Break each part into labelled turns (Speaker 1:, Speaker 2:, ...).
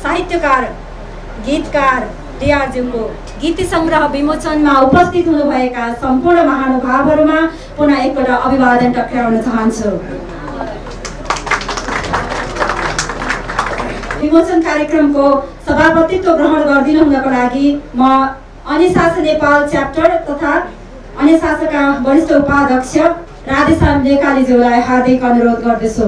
Speaker 1: साहित्यकार गीतकार डिआरज्यूको गीत संग्रह विमोचनमा उपस्थित हुनुभएका सम्पूर्ण महानुभावहरूमा पुनः एकपल्ट अभिवादन टक्राउन चाहन्छु। विमोचन कार्यक्रमको सभापतित्व ग्रहण गरिदिनु हुनको लागि म अनिशासन नेपाल च्याप्टर तथा अनिशासनका वरिष्ठ उपाध्यक्ष राधेश्याम लेकालीज्यूलाई हार्दिक अनुरोध गर्दछु।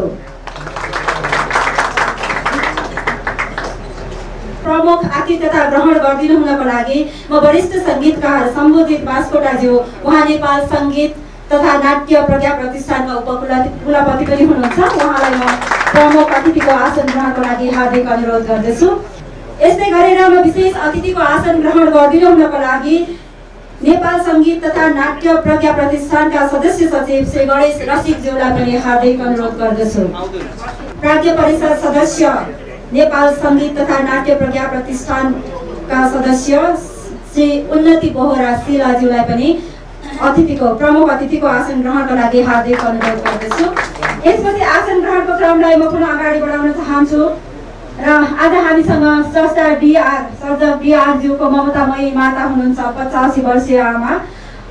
Speaker 1: प्रमुख आतिथ्यता ग्रहण गरिदिनु हुनको लागि म वरिष्ठ संगीतकार सम्बोधित बास्कोटाज्यू, उहाँ नेपाल संगीत तथा नाट्य प्रज्ञा प्रतिष्ठानका उपकुलपति पनि हुनुहुन्छ, उहाँलाई म प्रमुख अतिथिको आसन ग्रहणको लागि हार्दिक अनुरोध गर्दछु। यस्तै गरेर म विशेष अतिथिको आसन ग्रहण गरिदिनु हुनको लागि नेपाल संगीत तथा नाट्य प्रज्ञा प्रतिष्ठानका सदस्य सचिव श्री गणेश रसिकज्यूलाई पनि हार्दिक अनुरोध गर्दछु। प्राज्ञ परिषद सदस्य नेपाल संगीत तथा नाट्य प्रज्ञा प्रतिष्ठानका सदस्य श्री उन्नति बोहरा शिलाज्यूलाई पनि प्रमुख अतिथिको आसन ग्रहणको लागि हार्दिक अनुरोध गर्दछु। यसपछि आसन ग्रहणको क्रमलाई म पुनः अगाडि बढाउन चाहन्छु र आज हामीसँग स्रष्टा सर्जक डिआरज्यूको ममतामयी माता हुनुहुन्छ, 85 वर्षीय आमा,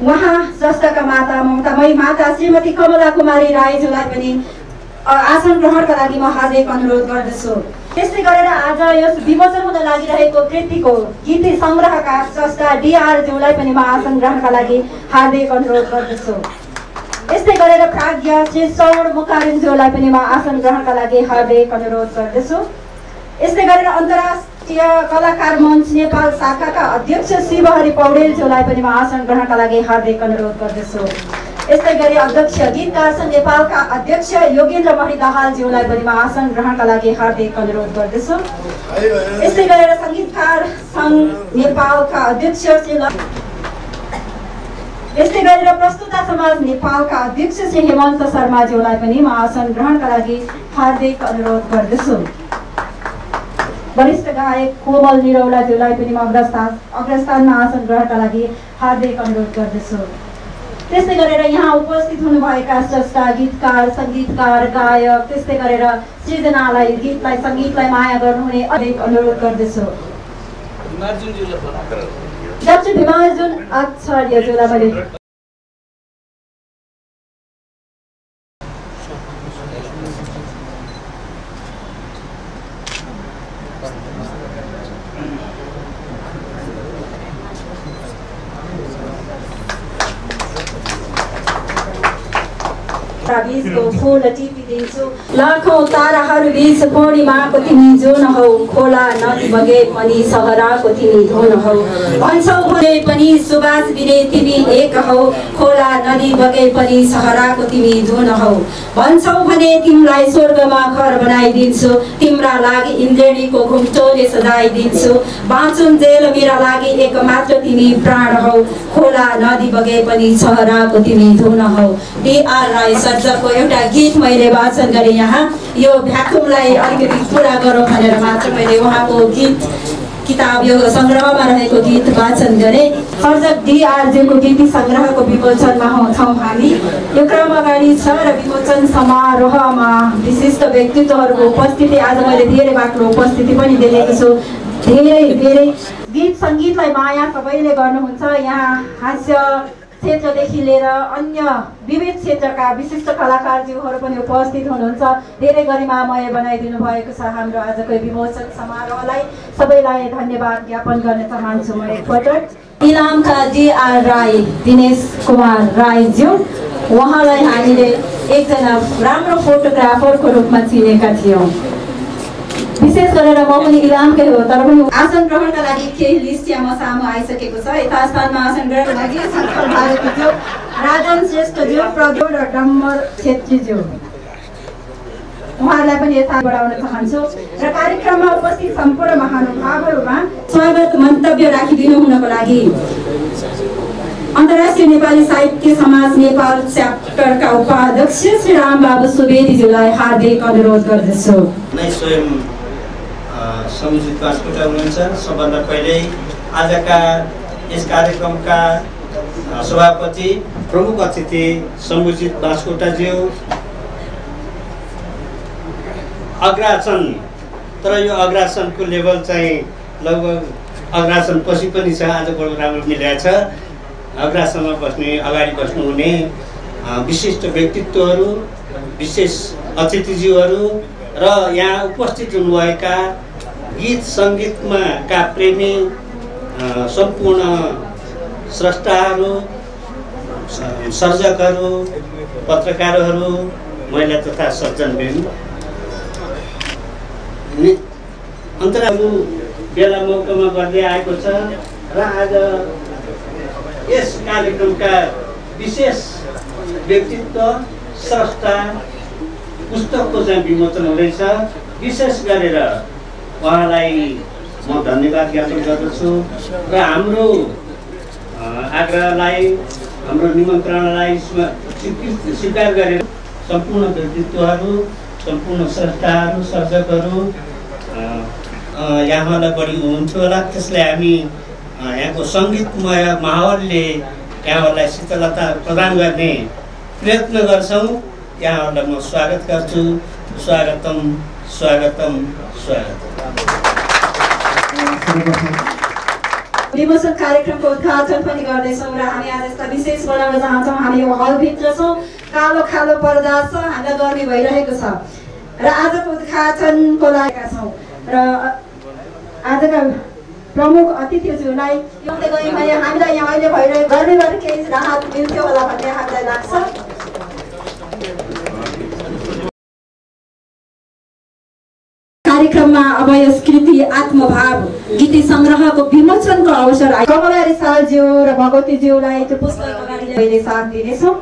Speaker 1: उहाँ स्रष्टाका माता ममतामयी माता श्रीमती कमला कुमारी राईज्यूलाई पनि आसन ग्रहणका लागि म हार्दिक अनुरोध गर्दछु। त्यस्तै गरेर आज यस विमोचन हुन लागिरहेको कृतिको गीत संग्रहका स्रष्टा डिआरज्यूलाई पनि म आसन ग्रहणका लागि हार्दिक अनुरोध गर्दछु। यस्तै गरेर प्राज्ञ श्री श्रवण मुखार्जीज्यूलाई पनि म आसन ग्रहणका लागि हार्दिक अनुरोध गर्दछु। यस्तै गरेर अन्तर्राष्ट्रिय कलाकार मञ्च नेपाल शाखाका अध्यक्ष शिवहरि पौडेलज्यूलाई पनि म आसन ग्रहणका लागि हार्दिक अनुरोध गर्दछु। यस्तै गरी अध्यक्ष गीतकार संघ नेपालका अध्यक्ष योगेन्द्र मणि दाहालज्यूलाई पनि म आसन ग्रहणका लागि हार्दिक अनुरोध गर्दछु। यस्तै गरेर संगीतकार संघ नेपालका अध्यक्ष यस्तै गरेर प्रस्तुता समाज नेपालका अध्यक्ष श्री हेमन्त शर्माज्यूलाई पनि म आसन ग्रहणका लागि हार्दिक अनुरोध गर्दछु। वरिष्ठ गायक कोमल निरौलाज्यूलाई पनि म अग्रस्थानमा आसन ग्रहणका लागि हार्दिक अनुरोध गर्दछु। त्यस्तै गरेर यहाँ उपस्थित हुनुभएका स्रष्टा गीतकार सङ्गीतकार गायक त्यस्तै गरेर सृजनालाई गीतलाई सङ्गीतलाई माया गर्नुहुने अधिक अनुरोध गर्दछु। डाक्टर भीमार्जुन आचार्यज्यूलाई मैले बीचको फूल टिपिदिन्छु, लाखौं ताराहरू बीच पूर्णिमाको तिमी जुन हौ, खोला नदी बगे पनि सहराको तिमी धुन हौ, भन्छौ भने पनि सुबास दिने तिमी एक हौ, खोला नदी बगे पनि सहराको तिमी धुन हौ, भन्छौ भने तिमीलाई स्वर्गमा घर बनाइदिन्छु, तिम्रा लागि इन्द्रेणीको घुम्टोले सजाइदिन्छु, बाँचुन जेल मेरा लागि एक मात्र तिमी प्राण हौ, खोला नदी बगे पनि सहराको तिमी धुन हौ। डिआर राई सर्जकको एउटा गीत मैले वाचन गरेँ। यहाँ यो भ्याकुमलाई अलिकति पुरा गरौँ भनेर मात्र मैले उहाँको गीत किताब यो सङ्ग्रहमा रहेको गीत वाचन गरेँ। सर्जक डिआरज्यूको गीत सङ्ग्रहको विमोचनमा छौँ हामी। यो क्रम अगाडि छ र विमोचन समारोहमा विशिष्ट व्यक्तित्वहरूको उपस्थिति आज मैले धेरै बाक्लो उपस्थिति पनि देखेको छु। धेरै गीत सङ्गीतलाई माया सबैले गर्नुहुन्छ। यहाँ हास्य क्षेत्रदेखि लिएर अन्य विविध क्षेत्रका विशिष्ट कलाकारज्यूहरू पनि उपस्थित हुनुहुन्छ। धेरै गरिमामय बनाइदिनु भएको छ हाम्रो आजको विमोचन समारोहलाई। सबैलाई धन्यवाद ज्ञापन गर्न चाहन्छु म एकपटक। इलामका डिआर राई दिनेश कुमार राईज्यू, उहाँलाई हामीले एकजना राम्रो फोटोग्राफरको रूपमा चिनेका थियौँ। विशेष गरेर म पनि इलामकै हो, तर पनि आसन ग्रहणका लागि केही लिस्ट यहाँ म सामु आइसकेको छ। यथास्थानमा आसन ग्रहणका लागि सफल भारतीज्यू, राजन श्रेष्ठज्यू, प्रज्ञ र डम्बर छेत्रीज्यू, उहाँहरूलाई पनि यथा बढाउन चाहन्छु र कार्यक्रममा उपस्थित सम्पूर्ण महानुभावहरूमा स्वागत मन्तव्य राखिदिनु हुनको लागि अन्तर्राष्ट्रिय नेपाली साहित्य समाज नेपाल च्याप्टरका उपाध्यक्ष श्री रामबाबु सुवेदीज्यूलाई हार्दिक अनुरोध गर्दछु।
Speaker 2: समुचित बास्कोटा हुनुहुन्छ। सबभन्दा पहिल्यै आजका यस कार्यक्रमका सभापति प्रमुख अतिथि समुचित बास्कोटाज्यू,
Speaker 3: अग्रासन, तर यो अग्रासनको लेभल चाहिँ लगभग अग्रासन पछि पनि छ। आज बडो राम्रो मिलेको छ। अग्रासनमा बस्ने, अगाडि बस्नुहुने विशिष्ट व्यक्तित्वहरू, विशेष अतिथिज्यूहरू र यहाँ उपस्थित हुनुभएका गीत सङ्गीतमा का प्रेमी सम्पूर्ण स्रष्टाहरू, सर्जकहरू, पत्रकारहरू, महिला तथा सज्जनवृन्द, अन्तरालहरू बेला मौकामा गर्दै आएको छ र आज यस कार्यक्रमका विशेष व्यक्तित्व स्रष्टा पुस्तकको चाहिँ विमोचन हुँदैछ। विशेष गरेर उहाँलाई म धन्यवाद ज्ञापन गर्दछु र हाम्रो आग्रहलाई, हाम्रो निमन्त्रणालाई स्वीकार गरेर सम्पूर्ण व्यक्तित्वहरू, सम्पूर्ण स्रष्टाहरू, सर्जकहरू यहाँलाई बढी हुनुहुन्थ्यो होला। त्यसलाई हामी यहाँको सङ्गीतमय माहौलले यहाँहरूलाई शीतलता प्रदान गर्ने प्रयत्न गर्छौँ। यहाँहरूलाई म स्वागत गर्छु। स्वागतम, स्वागतम, स्वागतम।
Speaker 1: विमोचन कार्यक्रमको उद्घाटन पनि गर्दैछौँ र हामी आज यस्ता विशेष बनाउन चाहन्छौँ। हामी यो हलभित्र छौँ, कालो खालो पर्दा छ, हामीलाई गर्मी भइरहेको छ र आजको उद्घाटनको लागि छौँ र आजका प्रमुख अतिथिज्यूलाई ल्याउँदै गयौँ भने हामीलाई यहाँ अहिले भइरहेको गर्मीबाट केही राहत मिल्थ्यो होला भन्ने हामीलाई लाग्छ। कार्यक्रममा अब यस कृति आत्मभाव गीति सङ्ग्रहको विमोचनको अवसर आयो। कमला रिसालज्यू र भगवतीज्यूलाई त्यो पुस्तक अगाडि ल्याएर साथ दिनेछौँ।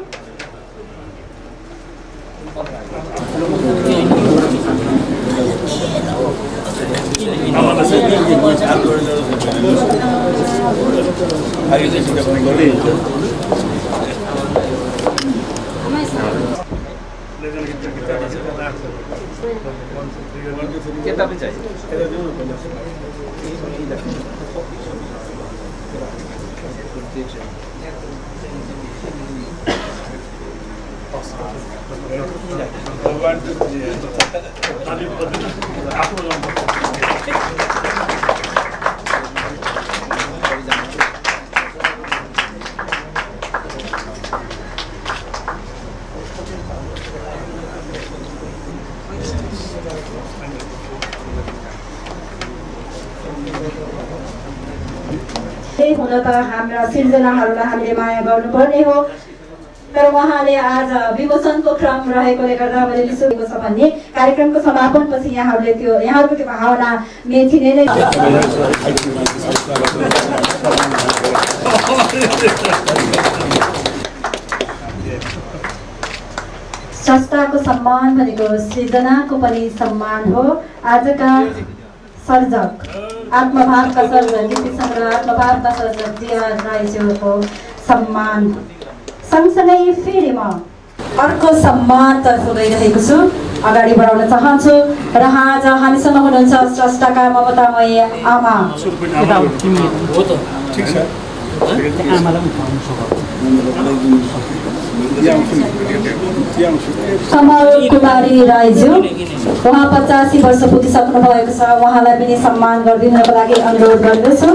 Speaker 4: कितना भी चाहिए
Speaker 1: हुन त हाम्रा सिर्जनाहरूलाई हामीले माया गर्नुपर्ने हो, तर उहाँले आज विमोचनको क्रम रहेकोले गर्दा मैले बिर्सेको छ भन्ने कार्यक्रमको समापनपछि यहाँहरूको त्यो भावना मेटिने नै स्रष्टाको सम्मान भनेको सृजनाको पनि सम्मान हो। आजका सर्जक, आत्मभावका सर्जक, गीति सङ्ग्रह आत्मभावका सर्जक जीवन राईज्यूको सम्मान सँगसँगै फेरि म अर्को सम्मानतर्फ गइरहेको छु, अगाडि बढाउन चाहन्छु र आज हामीसँग हुनुहुन्छ स्रष्टाका ममतामय आमा कमल कुमारी राईज्यू। उहाँ 85 वर्ष पुगिसक्नु भएको छ। उहाँलाई पनि सम्मान गरिदिनको लागि अनुरोध गर्दछु।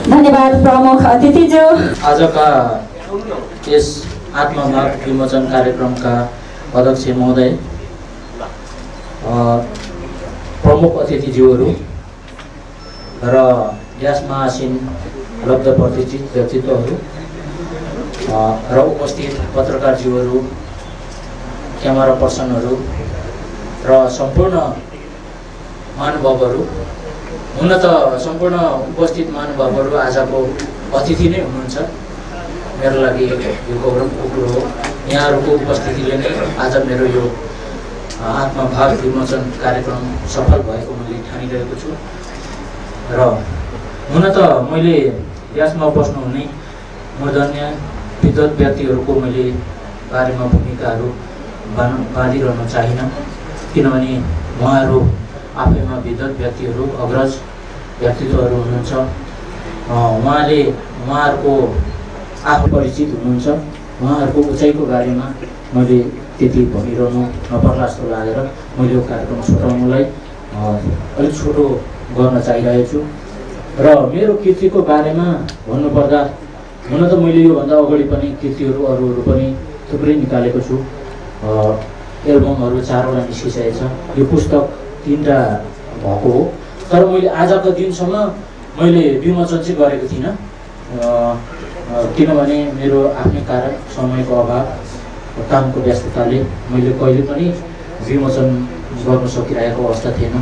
Speaker 1: धन्यवाद प्रमुख अतिथिज्यू।
Speaker 5: आजका यस आत्मभाव विमोचन कार्यक्रमका अध्यक्ष महोदय, प्रमुख अतिथिज्यूहरू र यसमा आसीन लब्ध प्रतिष्ठित व्यक्तित्वहरू र उपस्थित पत्रकारज्यूहरू, क्यामेरा पर्सनहरू र सम्पूर्ण महानुभावहरू, हुन त सम्पूर्ण उपस्थित महानुभावहरू आजको अतिथि नै हुनुहुन्छ। मेरो लागि यो गौरवको कुरो हो। यहाँहरूको उपस्थितिले नै आज मेरो यो आत्मभाव विमोचन कार्यक्रम सफल भएको मैले ठानिरहेको छु। र हुन त मैले यसमा बस्नुहुने मूर्धन्य विद्वत व्यक्तिहरूको मैले बारेमा भूमिकाहरू बाँधिरहन चाहिनँ, किनभने उहाँहरू आफैमा विद्वत व्यक्तिहरू अग्रज व्यक्तित्वहरू हुनुहुन्छ। उहाँहरूको आफू परिचित हुनुहुन्छ। उहाँहरूको उचाइको बारेमा मैले त्यति भनिरहनु नपर्ला जस्तो लागेर मैले यो कार्यक्रम छुटाउनुलाई अलिक छोटो गर्न चाहिरहेको छु। र मेरो कृतिको बारेमा भन्नुपर्दा हुन त मैले योभन्दा अगाडि पनि कृतिहरू अरूहरू पनि थुप्रै निकालेको छु। एल्बमहरू 4वटा निस्किसकेको छ। यो पुस्तक 3टा भएको हो। तर मैले आजको दिनसम्म मैले विमोचन चाहिँ गरेको थिइनँ, किनभने मेरो आफ्नै कारण समयको अभाव कामको व्यस्तताले मैले कहिले पनि विमोचन गर्न सकिरहेको अवस्था थिएन।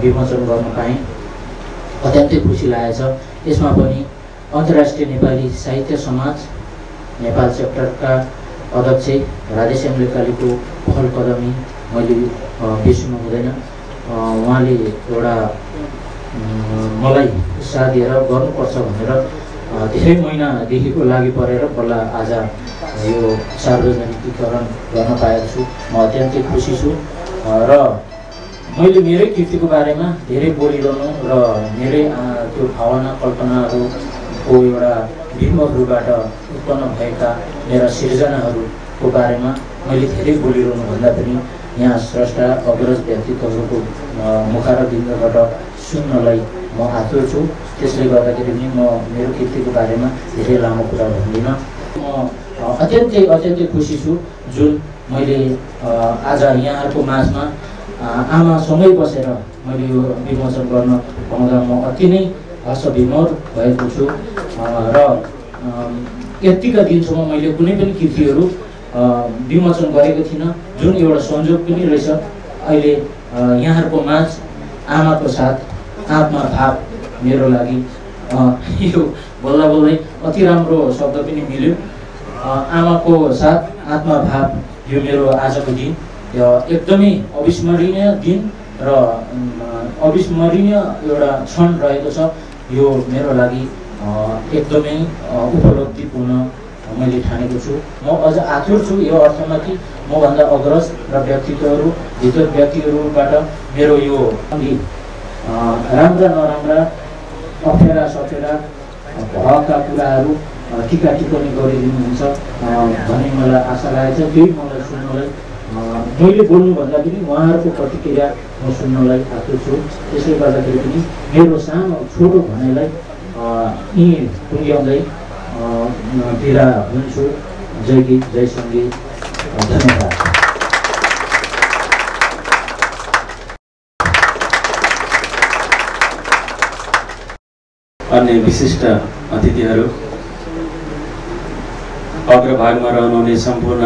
Speaker 5: विमोचन गर्न पाएँ, अत्यन्तै खुसी लागेछ। यसमा पनि अन्तर्राष्ट्रिय नेपाली साहित्य समाज नेपाल च्याप्टरका अध्यक्ष राधेश्याम लेकालीको पहल कदमी मैले बिर्सनु हुँदैन। उहाँले एउटा मलाई उत्साह दिएर गर्नुपर्छ भनेर धेरै महिनादेखिको लागि परेर बल्ल आज यो सार्वजनिकीकरण गर्न पाएको छु। म अत्यन्तै खुसी छु र मैले मेरै कृतिको बारेमा धेरै बोलिरहनु र मेरै त्यो भावना कल्पनाहरूको एउटा बिम्बहरूबाट उत्पन्न भएका मेरा सिर्जनाहरूको बारेमा मैले धेरै बोलिरहनु भन्दा पनि यहाँ स्रष्टा अग्रज व्यक्तित्वहरूको मुखारबिन्दबाट सुन्नलाई म आतुर छु। त्यसले गर्दाखेरि पनि म मेरो कृतिको बारेमा धेरै लामो कुरा भन्दिनँ। म अत्यन्तै खुसी छु जुन मैले आज यहाँहरूको माझमा आमासँगै बसेर मैले यो विमोचन गर्न पाउँदा म अति नै हर्षविमोर भएको छु। र यतिका दिनसम्म मैले कुनै पनि कृतिहरू विमोचन गरेको थिइनँ, जुन एउटा संयोग पनि रहेछ। अहिले यहाँहरूको माझ आमाको साथ आत्मा भाव मेरो लागि यो बोल्दा बोल्दै अति राम्रो शब्द पनि मिल्यो। आमाको साथ आत्मा भाव यो मेरो आजको दिन एकदमै अविस्मरणीय दिन र अविस्मरणीय एउटा क्षण रहेको छ। यो मेरो लागि एकदमै उपलब्धिपूर्ण मैले ठानेको छु। म अझ आतुर छु यो अर्थमा कि मभन्दा अग्रज र व्यक्तित्वहरू विद्वत व्यक्तिहरूबाट मेरो यो राम्रा नराम्रा अप्ठ्यारा सप्ठ्यारा भएका कुराहरू टिका टिप्पणी गरिदिनुहुन्छ भन्ने मलाई आशा लागेको छ। त्यही मलाई सुन्नलाई मैले बोल्नुभन्दा पनि उहाँहरूको प्रतिक्रिया म सुन्नलाई आतुर छु। त्यसले गर्दाखेरि पनि मेरो सानो छोटो भनाइलाई यहीँ पुर्याउँदै बिदा हुन्छु। जय गीत, जय सङ्गीत, धन्यवाद।
Speaker 6: अन्य विशिष्ट अतिथिहरू, अग्रभागमा रहनुहुने सम्पूर्ण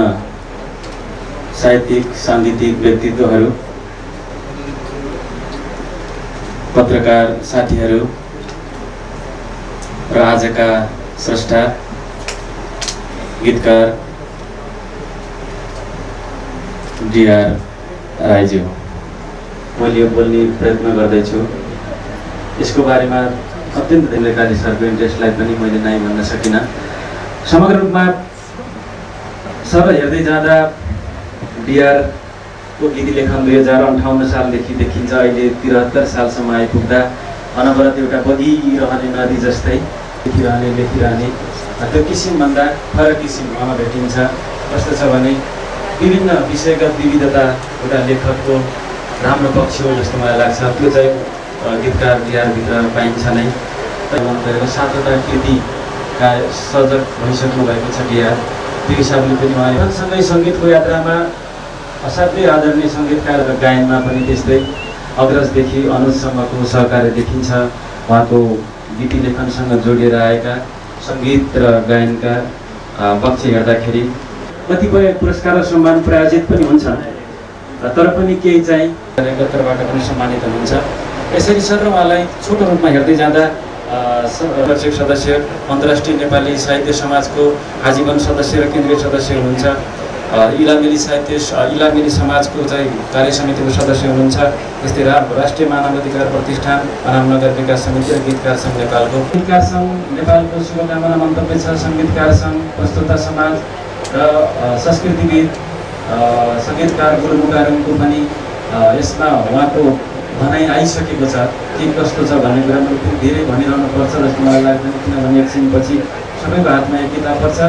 Speaker 6: साहित्यिक साङ्गीतिक व्यक्तित्वहरू, पत्रकार साथीहरू र आजका स्रष्टा गीतकार डिआर राईज्यू, मैले यो बोल्ने प्रयत्न गर्दैछु। यसको बारेमा अत्यन्त धेरै काली सरको इन्ट्रेस्टलाई पनि मैले नै भन्न सकिनँ। समग्र रूपमा सबै हेर्दै जाँदा डिआरको गीत लेखन 2058 सालदेखि देखिन्छ। अहिले 73 सालसम्म आइपुग्दा अनवरत एउटा बगिरहने नदी जस्तै लेखिरहने त्यो किसिमभन्दा फरक किसिममा भेटिन्छ। कस्तो छ भने विभिन्न विषयगत विविधता एउटा लेखकको राम्रो पक्ष हो जस्तो मलाई लाग्छ। त्यो चाहिँ गीतकार डिआरभित्र पाइन्छ नै। 7वटा कृतिका सर्जक भइसक्नु भएको छ डिआर। त्यो हिसाबले पनि उहाँसँगै सङ्गीतको यात्रामा असाध्यै आदरणीय सङ्गीतकार र गायनमा पनि त्यस्तै अग्रजदेखि अनुजसम्मको सहकार्य देखिन्छ। उहाँको गीति लेखनसँग जोडिएर आएका सङ्गीत र गायनका पक्ष हेर्दाखेरि कतिपय पुरस्कार र सम्मान प्रायोजित पनि हुन्छन्, तर पनि केही चाहिँ तर्फबाट पनि सम्मानित हुनुहुन्छ। यसरी सर उहाँलाई छोटो रूपमा हेर्दै जाँदा अध्यक्ष सदस्य, अन्तर्राष्ट्रिय नेपाली साहित्य समाजको आजीवन सदस्य र केन्द्रीय सदस्य हुनुहुन्छ। इलामेली समाजको चाहिँ कार्य समितिको सदस्य हुनुहुन्छ। त्यस्तै राष्ट्रिय मानवाधिकार प्रतिष्ठान, अनामनगर विकास समिति र गीतकार सङ्घ नेपालको गीतकार सङ्घ नेपालको शुभकामना मन्तव्य छ। सङ्गीतकार सङ्घ, प्रस्तुता समाज र संस्कृतिविद सङ्गीतकार गुरुमुखाहरूको पनि यसमा उहाँको भनाइ आइसकेको छ के कस्तो छ भन्ने कुरा मैले धेरै भनिरहनु पर्छ जस्तो मलाई लाग्दैन, किनभने एकछिनपछि सबैको हातमा एक किताब पर्छ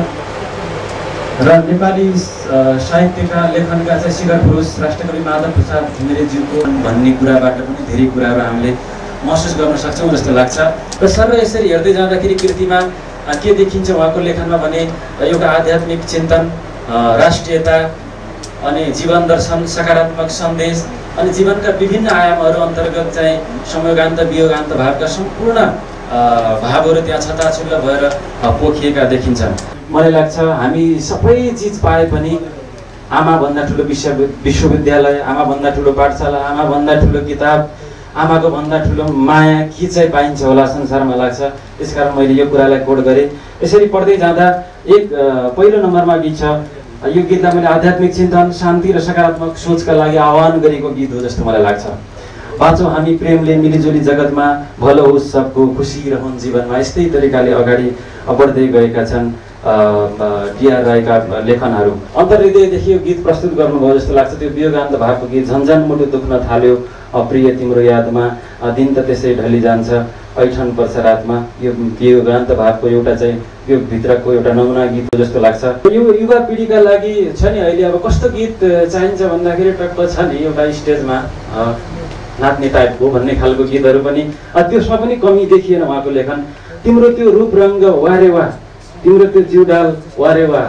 Speaker 6: र नेपाली साहित्यका लेखनका चाहिँ शिखर पुरुष राष्ट्रकवि माधव प्रसाद घिमिरेज्यूको भन्ने कुराबाट पनि धेरै कुराहरू हामीले महसुस गर्न सक्छौँ जस्तो लाग्छ। र सर्व यसरी हेर्दै जाँदाखेरि कृतिमा के देखिन्छ उहाँको लेखनमा भने एउटा आध्यात्मिक चिन्तन, राष्ट्रियता, अनि जीवन दर्शन, सकारात्मक सन्देश अनि जीवनका विभिन्न आयामहरू अन्तर्गत चाहिँ संयोगान्त वियोगान्त भावका सम्पूर्ण भावहरू त्यहाँ छताछुल्ल भएर पोखिएका देखिन्छन्। मलाई लाग्छ हामी सबै चिज पाए पनि आमाभन्दा ठुलो विश्वविद्यालय, आमाभन्दा ठुलो पाठशाला, आमाभन्दा ठुलो किताब, आमाको भन्दा ठुलो माया के चाहिँ पाइन्छ होला संसारमा लाग्छ। त्यसकारण मैले यो कुरालाई कोड गरेँ। यसरी पढ्दै जाँदा पहिलो नम्बरमा गीत छ। यो गीतलाई मैले आध्यात्मिक चिन्तन, शान्ति र सकारात्मक सोचका लागि आह्वान गरेको गीत हो जस्तो मलाई लाग्छ। बाँचौँ हामी प्रेमले मिलिजुली जगतमा, भलो होस् सबको, खुसी रहन् जीवनमा। यस्तै तरिकाले अगाडि बढ्दै गएका छन् टी.आर. राईका लेखनहरू। अन्तर्हृदयदेखि यो गीत प्रस्तुत गर्नुभयो जस्तो लाग्छ। त्यो वियोगान्त भावको गीत, झन्झन मुटु दुख्न थाल्यो अप्रिय तिम्रो यादमा, दिन त त्यसै ढली जान्छ ऐठन पर्छ रातमा। यो वियोगान्त भावको एउटा चाहिँ यो भित्रको एउटा नमुना गीत हो जस्तो लाग्छ। यो युवा पिँढीका लागि छ नि अहिले अब कस्तो गीत चाहिन्छ भन्दाखेरि टक्क छ नि एउटा स्टेजमा नाच्ने टाइपको भन्ने खालको गीतहरू पनि, त्यसमा पनि कमी देखिएन उहाँको लेखन। तिम्रो त्यो रूप रङ्ग वारेवा, तिम्रो त्यो जिउडाल वारेवा,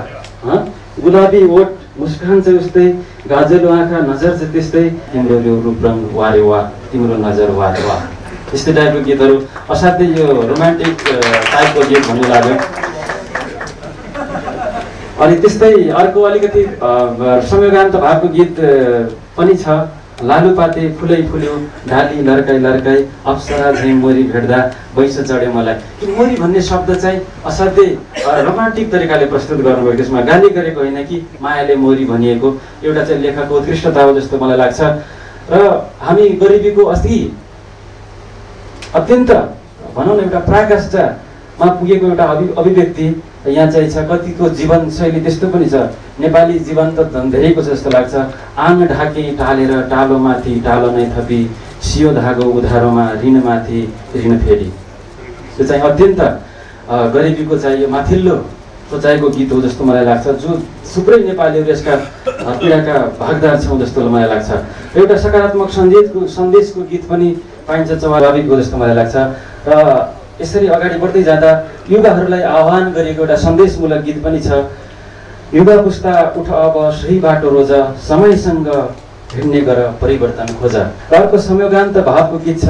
Speaker 6: गुलाबी ओठ मुस्कान चाहिँ उस्तै, गाजलो आँखा नजर चाहिँ त्यस्तै, तिम्रो यो रूप रङ्ग वारेवा, तिम्रो नजर वारेवा, यस्तै टाइपको गीतहरू। असाध्यै यो रोमान्टिक टाइपको गीत भन्ने लाग्यो। अनि त्यस्तै अर्को अलिकति संयोगान्त भावको गीत पनि छ। लालुपाते फुलै फुल्यो, डाली लर्काई लर्काई, अप्सरा झैँ मोरी भेट्दा बैस चढ्यो मलाई। यो मोरी भन्ने शब्द चाहिँ असाध्यै रोमान्टिक तरिकाले प्रस्तुत गर्नुभयो। त्यसमा गाली गरेको होइन कि मायाले मोरी भनिएको एउटा चाहिँ लेखकको उत्कृष्टता हो जस्तो मलाई लाग्छ। र हामी गरिबीको अत्यन्त भनौँ न एउटा प्राकाष्ठमा पुगेको एउटा अभिव्यक्ति यहाँ चाहिँ छ। कतिको जीवनशैली त्यस्तो पनि छ। नेपाली जीवन त धेरैको छ जस्तो लाग्छ। आङ ढाके टालेर टालोमाथि टालो नै थपी, सियो धागो उधारोमा ऋणमाथि ऋण फेरि। त्यो चाहिँ अत्यन्त गरिबीको चाहिँ यो माथिल्लो सोचाइको गीत हो जस्तो मलाई लाग्छ। जो थुप्रै नेपालीहरू यसका पीडाका भागदार छौँ जस्तो मलाई लाग्छ। एउटा सकारात्मक सन्देशको गीत पनि पाइन्छ स्वाभाविक हो जस्तो मलाई लाग्छ। र यसरी अगाडि बढ्दै जाँदा युवाहरूलाई आह्वान गरेको एउटा सन्देशमूलक गीत पनि छ। युवा पुस्ता उठ अब सही बाटो रोज, समयसँग हिँड्ने गर परिवर्तन खोज। अर्को संयोगान्त भावको गीत छ।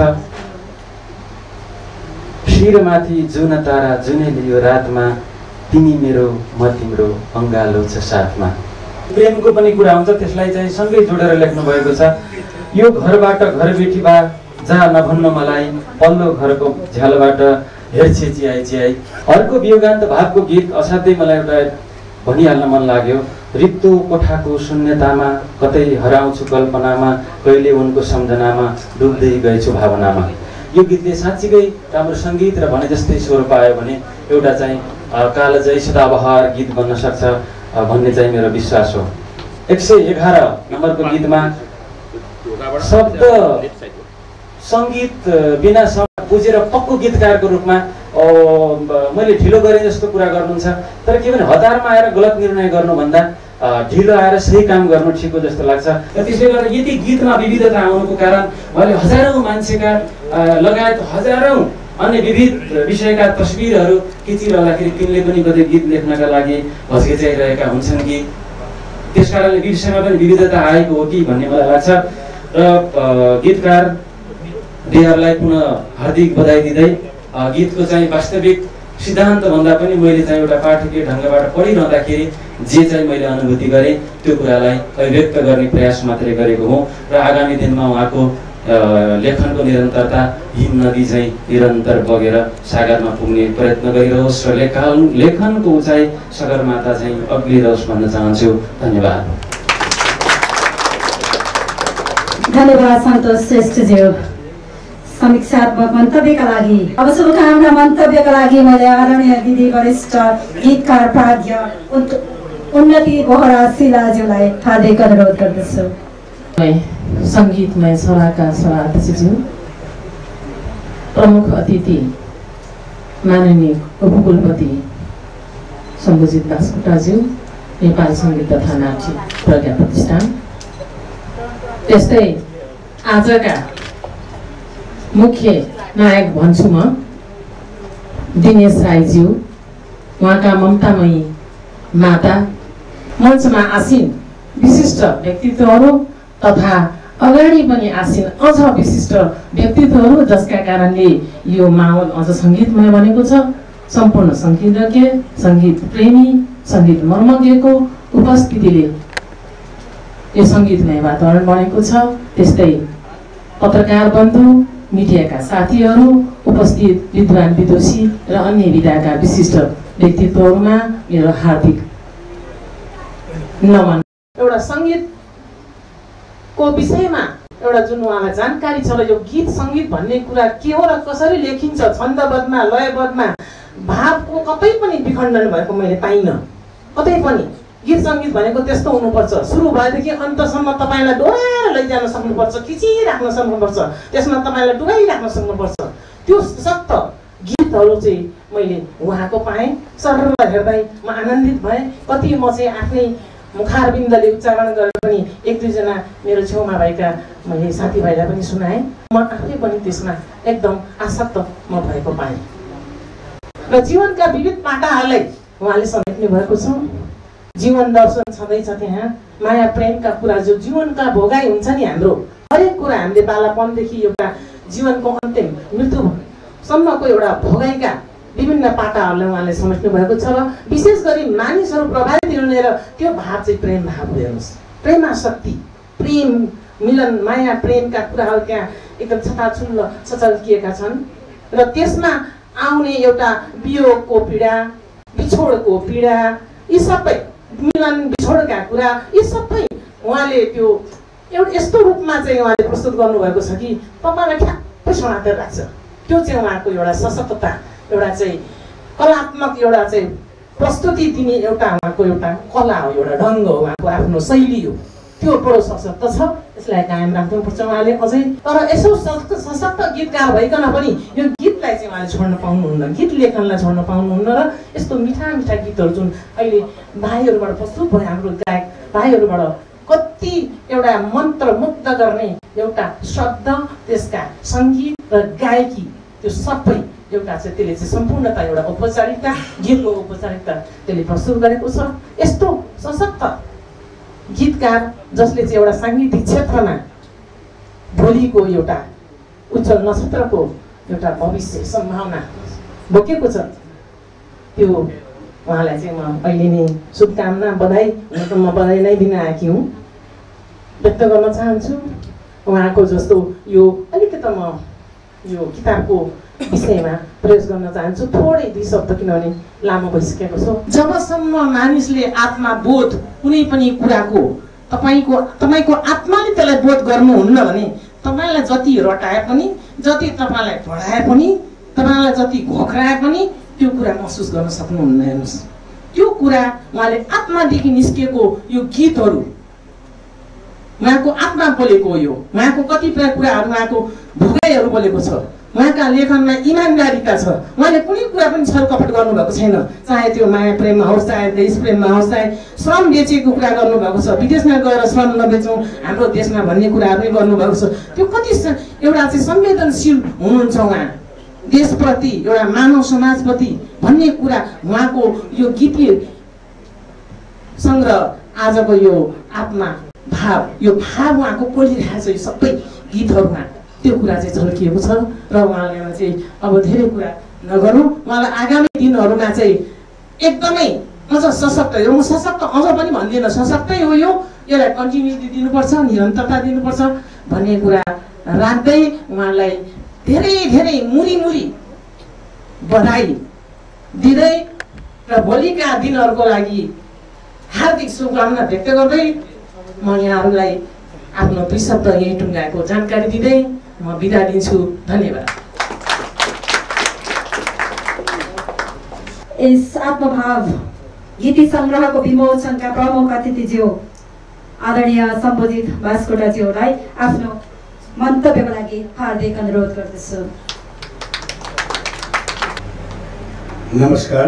Speaker 6: शिरमाथि जुन तारा जुने लियो रातमा, तिमी मेरो म तिम्रो अङ्गालो छ साथमा। प्रेमको पनि कुरा हुन्छ, त्यसलाई चाहिँ सँगै जोडेर लेख्नु भएको छ। यो घरबाट घर बेटी बा जहाँ नभन्न मलाई, पल्लो घरको झ्यालबाट हेर्छे चियाई चियाई। अर्को वियोगान्त भावको गीत असाध्यै मलाई एउटा भनिहाल्न मन लाग्यो। रित्तो कोठाको शून्यतामा, कतै हराउँछु कल्पनामा, कहिले उनको सम्झनामा डुब्दै गएछु भावनामा। यो गीतले साँच्चीकै राम्रो सङ्गीत र भने जस्तै स्वर पायो भने एउटा चाहिँ कालजयी सदाबहार गीत बन्न सक्छ भन्ने चाहिँ मेरो विश्वास हो। 111 नम्बरको गीतमा शब्द सङ्गीत बिना शब्द बुझेर पक्को गीतकारको रूपमा मैले ढिलो गरेँ जस्तो कुरा गर्नुहुन्छ। तर के भने हतारमा आएर गलत निर्णय गर्नुभन्दा ढिलो आएर सही काम गर्नु ठिक हो जस्तो लाग्छ। र त्यसले गर्दा यति गीतमा विविधता आउनुको कारण मैले हजारौँ मान्छेका लगायत हजारौँ अन्य विविध विषयका तस्बिरहरू खिचिरहँदाखेरि तिनले पनि कतै गीत लेख्नका लागि हच्किचाइरहेका हुन्छन् कि त्यसकारणले विषयमा पनि विविधता आएको हो कि भन्ने मलाई लाग्छ। र गीतकार डी.आर.लाई पुनः हार्दिक बधाई दिँदै गीतको चाहिँ वास्तविक सिद्धान्त भन्दा पनि मैले चाहिँ एउटा पाठकीय ढङ्गबाट पढिरहँदाखेरि जे चाहिँ मैले अनुभूति गरेँ त्यो कुरालाई अभिव्यक्त गर्ने प्रयास मात्रै गरेको हुँ। र आगामी दिनमा उहाँको लेखनको निरन्तरता हिम नदी चाहिँ निरन्तर बगेर सागरमा पुग्ने प्रयत्न गरिरहोस् र लेखनको उचाइ सगरमाथा चाहिँ अग्लिरहोस् भन्न चाहन्छु। धन्यवाद।
Speaker 1: धन्यवाद सन्तोष श्रेष्ठज्यू। समीक्षात्मक मन्तव्यका लागि अब शुभकामना मन्तव्यका लागि मैले आदरणीय दिदी वरिष्ठ गीतकार प्राज्ञ उन्नति बोहरा शिलाज्यूलाई हार्दिक अनुरोध गर्दछु।
Speaker 7: सङ्गीतमय सभाका सभाध्यक्षज्यू, प्रमुख अतिथि माननीय उपकुलपति शम्भुजित बास्कोटाज्यू, नेपाली सङ्गीत तथा नाट्य प्रज्ञा प्रतिष्ठान, त्यस्तै आजका मुख्य नायक भन्छु म दिनेश राईज्यू, उहाँका ममतामयी माता, मञ्चमा आसीन विशिष्ट व्यक्तित्वहरू तथा अगाडि पनि आसीन अझ विशिष्ट व्यक्तित्वहरू, जसका कारणले यो माहौल अझ सङ्गीतमय बनेको छ। सम्पूर्ण सङ्गीतज्ञ, सङ्गीत प्रेमी, सङ्गीत मर्मज्ञको उपस्थितिले यो सङ्गीतमय वातावरण बनेको छ। त्यस्तै पत्रकार बन्धु, मिडियाका साथीहरू, उपस्थित विद्वान विदुषी र अन्य विधाका विशिष्ट व्यक्तित्वहरूमा मेरो हार्दिक नमन। एउटा सङ्गीतको विषयमा एउटा जुन उहाँलाई जानकारी छ र यो गीत सङ्गीत भन्ने कुरा के हो र कसरी लेखिन्छ, छन्दबद्धमा, लयबद्धमा, भावको कतै पनि विखण्डन भएको मैले पाइनँ। कतै पनि गीत सङ्गीत भनेको त्यस्तो हुनुपर्छ, सुरु भएदेखि अन्तसम्म तपाईँलाई डोराएर लैजान सक्नुपर्छ, खिचिराख्न सक्नुपर्छ, त्यसमा तपाईँलाई डुबाइराख्न सक्नुपर्छ। त्यो सशक्त गीतहरू चाहिँ मैले उहाँको पाएँ। सरल हेर्दै म आनन्दित भएँ। कति म चाहिँ आफ्नै मुखारबिन्दले उच्चारण गरेर पनि एक दुईजना मेरो छेउमा भएका मैले साथीभाइलाई पनि सुनाएँ। म आफै पनि त्यसमा एकदम आसक्त म भएको पाएँ र जीवनका विविध पाटाहरूलाई उहाँले समेट्नु भएको छ। जीवन दर्शन छँदैछ त्यहाँ, माया प्रेमका कुरा, जो जीवनका भोगाइ हुन्छ नि हाम्रो, हरेक कुरा हामीले बालापनदेखि एउटा जीवनको अन्तिम मृत्युसम्मको एउटा भोगाइका विभिन्न पाटाहरूलाई उहाँले समेट्नु भएको छ र विशेष गरी मानिसहरू प्रभावित हुने र त्यो भाव चाहिँ प्रेम भाव हो। हेर्नुहोस्, प्रेमाशक्ति, प्रेम, मिलन, माया प्रेमका कुराहरू त्यहाँ एकदम छताछुल्ल सचल्किएका छन् र त्यसमा आउने एउटा वियोगको पीडा, बिछोडको पीडा, यी सबै मिलन बिछोडका कुरा, यी सबै उहाँले त्यो एउटा यस्तो रूपमा चाहिँ उहाँले प्रस्तुत गर्नुभएको छ कि तपाईँलाई ठ्याक्कै समातेर राख्छ। त्यो चाहिँ उहाँको एउटा सशक्तता, एउटा चाहिँ कलात्मक एउटा चाहिँ प्रस्तुति दिने एउटा उहाँको एउटा कला हो, एउटा ढङ्ग हो, उहाँको आफ्नो शैली हो। त्यो बडो सशक्त छ, यसलाई कायम राख्नुपर्छ उहाँले अझै। तर यसो सशक्त गीतकार भइकन पनि यो गीतलाई चाहिँ उहाँले छोड्न पाउनुहुन्न, गीत लेखनलाई छोड्न पाउनुहुन्न र यस्तो मिठा मिठा गीतहरू जुन अहिले भाइहरूबाट प्रस्तुत भयो, हाम्रो गायक भाइहरूबाट कति एउटा मन्त्रमुग्ध गर्ने एउटा शब्द, त्यसका सङ्गीत र गायकी, त्यो सबै एउटा चाहिँ त्यसले चाहिँ सम्पूर्णता एउटा औपचारिकता, गीतको औपचारिकता त्यसले प्रस्तुत गरेको छ। यस्तो सशक्त गीतकार जसले चाहिँ एउटा साङ्गीतिक क्षेत्रमा भोलिको एउटा उज्जवल नक्षत्रको एउटा भविष्य सम्भावना बोकेको छ, त्यो उहाँलाई चाहिँ म अहिले नै शुभकामना, बधाई, हुन त म बधाई नै दिन आएकी हुँ, व्यक्त गर्न चाहन्छु। उहाँको जस्तो यो अलिकति म यो किताबको विषयमा प्रयोग गर्न चाहन्छु, थोरै दुई शब्द, किनभने लामो भइसकेको छ। जबसम्म मानिसले आत्मा बोध कुनै पनि कुराको तपाईँको आत्माले त्यसलाई बोध गर्नुहुन्न भने तपाईँलाई जति रटाए पनि, जति तपाईँलाई पढाए पनि, तपाईँलाई जति घोक्राए पनि त्यो कुरा महसुस गर्न सक्नुहुन्न। हेर्नुहोस्, त्यो कुरा उहाँले आत्मादेखि निस्किएको यो गीतहरू, उहाँको आत्मा बोलेको हो। यो उहाँको कतिपय कुराहरू, उहाँको भोगाइहरू बोलेको छ। उहाँका लेखनमा इमान्दारिता छ, उहाँले कुनै कुरा पनि छलकपट गर्नुभएको छैन, चाहे त्यो माया प्रेममा होस्, चाहे देश प्रेममा होस्, चाहे श्रम बेचेको कुरा गर्नुभएको छ, विदेशमा गएर श्रम नबेचौँ हाम्रो देशमा भन्ने कुराहरू पनि गर्नुभएको छ। त्यो कति एउटा चाहिँ संवेदनशील हुनुहुन्छ उहाँ, देशप्रति, एउटा मानव समाजप्रति भन्ने कुरा उहाँको यो गीतीय सङ्ग्रह, आजको यो आत्मा भाव, यो भाव उहाँको पोलिरहेको छ। यो सबै गीतहरूमा त्यो कुरा चाहिँ झल्किएको छ र उहाँले चाहिँ अब धेरै कुरा नगरौँ, उहाँलाई आगामी दिनहरूमा चाहिँ एकदमै अझ सशक्त, यो म सशक्त अझ पनि भन्दिनँ, सशक्तै हो, यसलाई कन्टिन्युटी दिनुपर्छ, निरन्तरता दिनुपर्छ भन्ने कुरा राख्दै उहाँलाई धेरै धेरै मुरी बधाई दिँदै र भोलिका दिनहरूको लागि हार्दिक शुभकामना व्यक्त गर्दै म यहाँहरूलाई आफ्नो दुई शब्द यही टुङ्गाएको जानकारी दिँदै म बिदा दिन्छु। धन्यवाद।
Speaker 1: इस आत्मभाव गीति संग्रहको विमोचनका प्रमुख अतिथिज्यू आदरणीय सम्बोधित बास्कोटाज्यूलाई आफ्नो मन्तव्यको लागि हार्दिक अनुरोध गर्दछु।
Speaker 8: नमस्कार।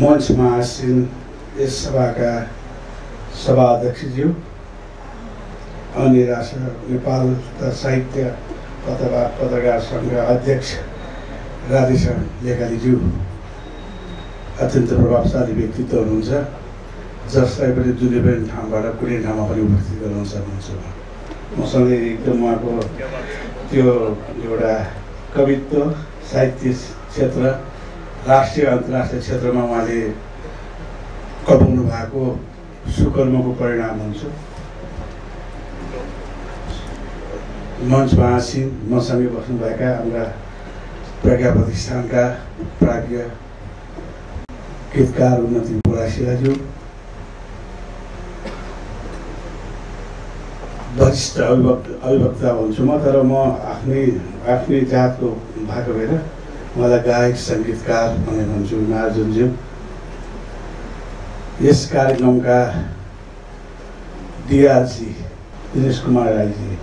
Speaker 8: मञ्चमा आसीन यस सभाका सभाध्यक्षज्यू अनि नेपाल साहित्य पत्रकार सङ्घका अध्यक्ष राधेश्याम लेखालीज्यू अत्यन्त प्रभावशाली व्यक्तित्व हुनुहुन्छ, जसलाई पनि जुनै पनि ठाउँबाट कुनै ठाउँमा पनि उपस्थित गराउन सक्नुहुन्छ। मसँगै एकदम उहाँको त्यो एउटा कवित्व, साहित्य क्षेत्र, राष्ट्रिय अन्तर्राष्ट्रिय क्षेत्रमा उहाँले कमाउनु भएको सुकर्मको परिणाम हुन्छ। मञ्चमा आसीन मसँगै बस्नुभएका हाम्रा प्रज्ञा प्रतिष्ठानका प्राज्ञ गीतकार उन्नति बोरासिलाज्यू, वरिष्ठ अभिवक्ता हुन्छु म, तर म आफ्नै जातको भएको भएर मलाई गायक सङ्गीतकार भनेर भन्छु नार्जुनज्यू। यस कार्यक्रमका डिआरजी दिनेश कुमार राईजी,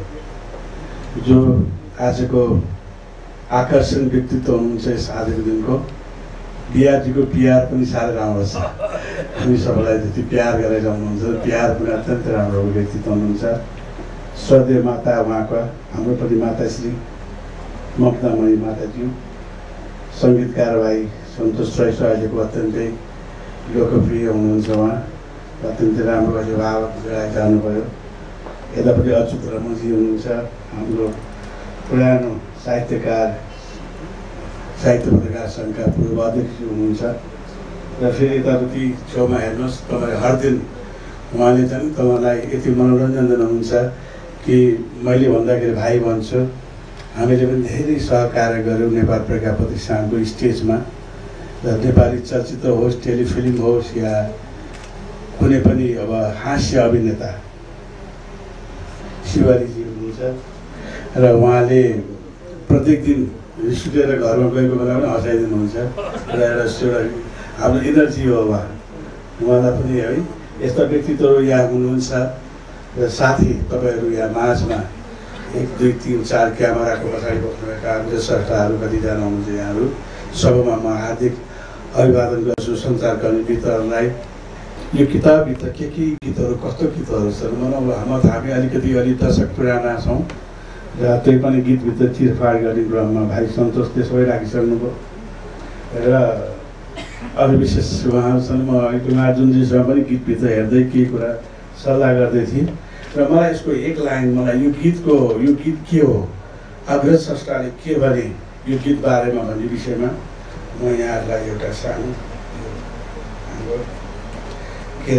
Speaker 8: जो आजको आकर्षण व्यक्तित्व हुनुहुन्छ यस आजको दिनको। डिआरजीको प्यार पनि साह्रै राम्रो छ, हामी सबैलाई जति प्यार गरेर हुनुहुन्छ, प्यार पनि अत्यन्त राम्रो व्यक्तित्व हुनुहुन्छ। श्रद्धेय माता उहाँका, हाम्रो पनि माताश्री ममतामयी माताज्यू, सङ्गीतकार भाइ सन्तोष श्रेष्ठ अहिलेको अत्यन्तै लोकप्रिय हुनुहुन्छ। उहाँ अत्यन्तै राम्रो अहिले भाव गाएर जानुभयो। यतापट्टि अच्युत रमजी हुनुहुन्छ, हाम्रो पुरानो साहित्यकार साहित्य पत्रकार सङ्घका पूर्व अध्यक्ष हुनुहुन्छ। र फेरि यतापट्टि छेउमा हेर्नुहोस्, तपाईँ हर दिन उहाँले चाहिँ तपाईँलाई यति मनोरञ्जन दिनुहुन्छ कि मैले भन्दाखेरि भाइ भन्छु। हामीले पनि धेरै सहकार्य गऱ्यौँ नेपाल प्रज्ञा प्रतिष्ठानको स्टेजमा, र नेपाली चलचित्र होस्, टेलिफिल्म होस्, या कुनै पनि अब हास्य अभिनेता शिवारीजी हुनुहुन्छ, र उहाँले प्रत्येक दिन रिसुटेर घरमा गएको बेला पनि हँसाइदिनुहुन्छ, र एउटा हाम्रो इनर्जी हो उहाँलाई पनि है। यस्ता व्यक्तित्वहरू यहाँ हुनुहुन्छ, र साथै तपाईँहरू यहाँ माझमा 1 2 3 4 क्यामेराको पछाडि बस्नुभएका हाम्रो स्रष्टाहरू कतिजना हुनुहुन्छ, यहाँहरू सबैमा म हार्दिक अभिवादन गर्छु। सञ्चारकर्मी मित्रहरूलाई यो किताबभित्र के गीतहरू, कस्तो गीतहरू छन् भनौँ, हामी अलिकति अलि दशक पुराना छौँ, र त्यही पनि गीतभित्र चिरफाड गर्ने क्रममा भाइ सन्तोषले सबै राखिसक्नुभयो। र अरू विशेष उहाँहरू छन्, म नार्जुनजीसँग पनि गीतभित्र हेर्दै केही कुरा सल्लाह गर्दै थिएँ, र मलाई यसको एक लाइन, मलाई यो गीत के हो, अग्रज स्रष्टाले के भने यो गीत बारेमा भन्ने विषयमा म यहाँहरूलाई एउटा सानो के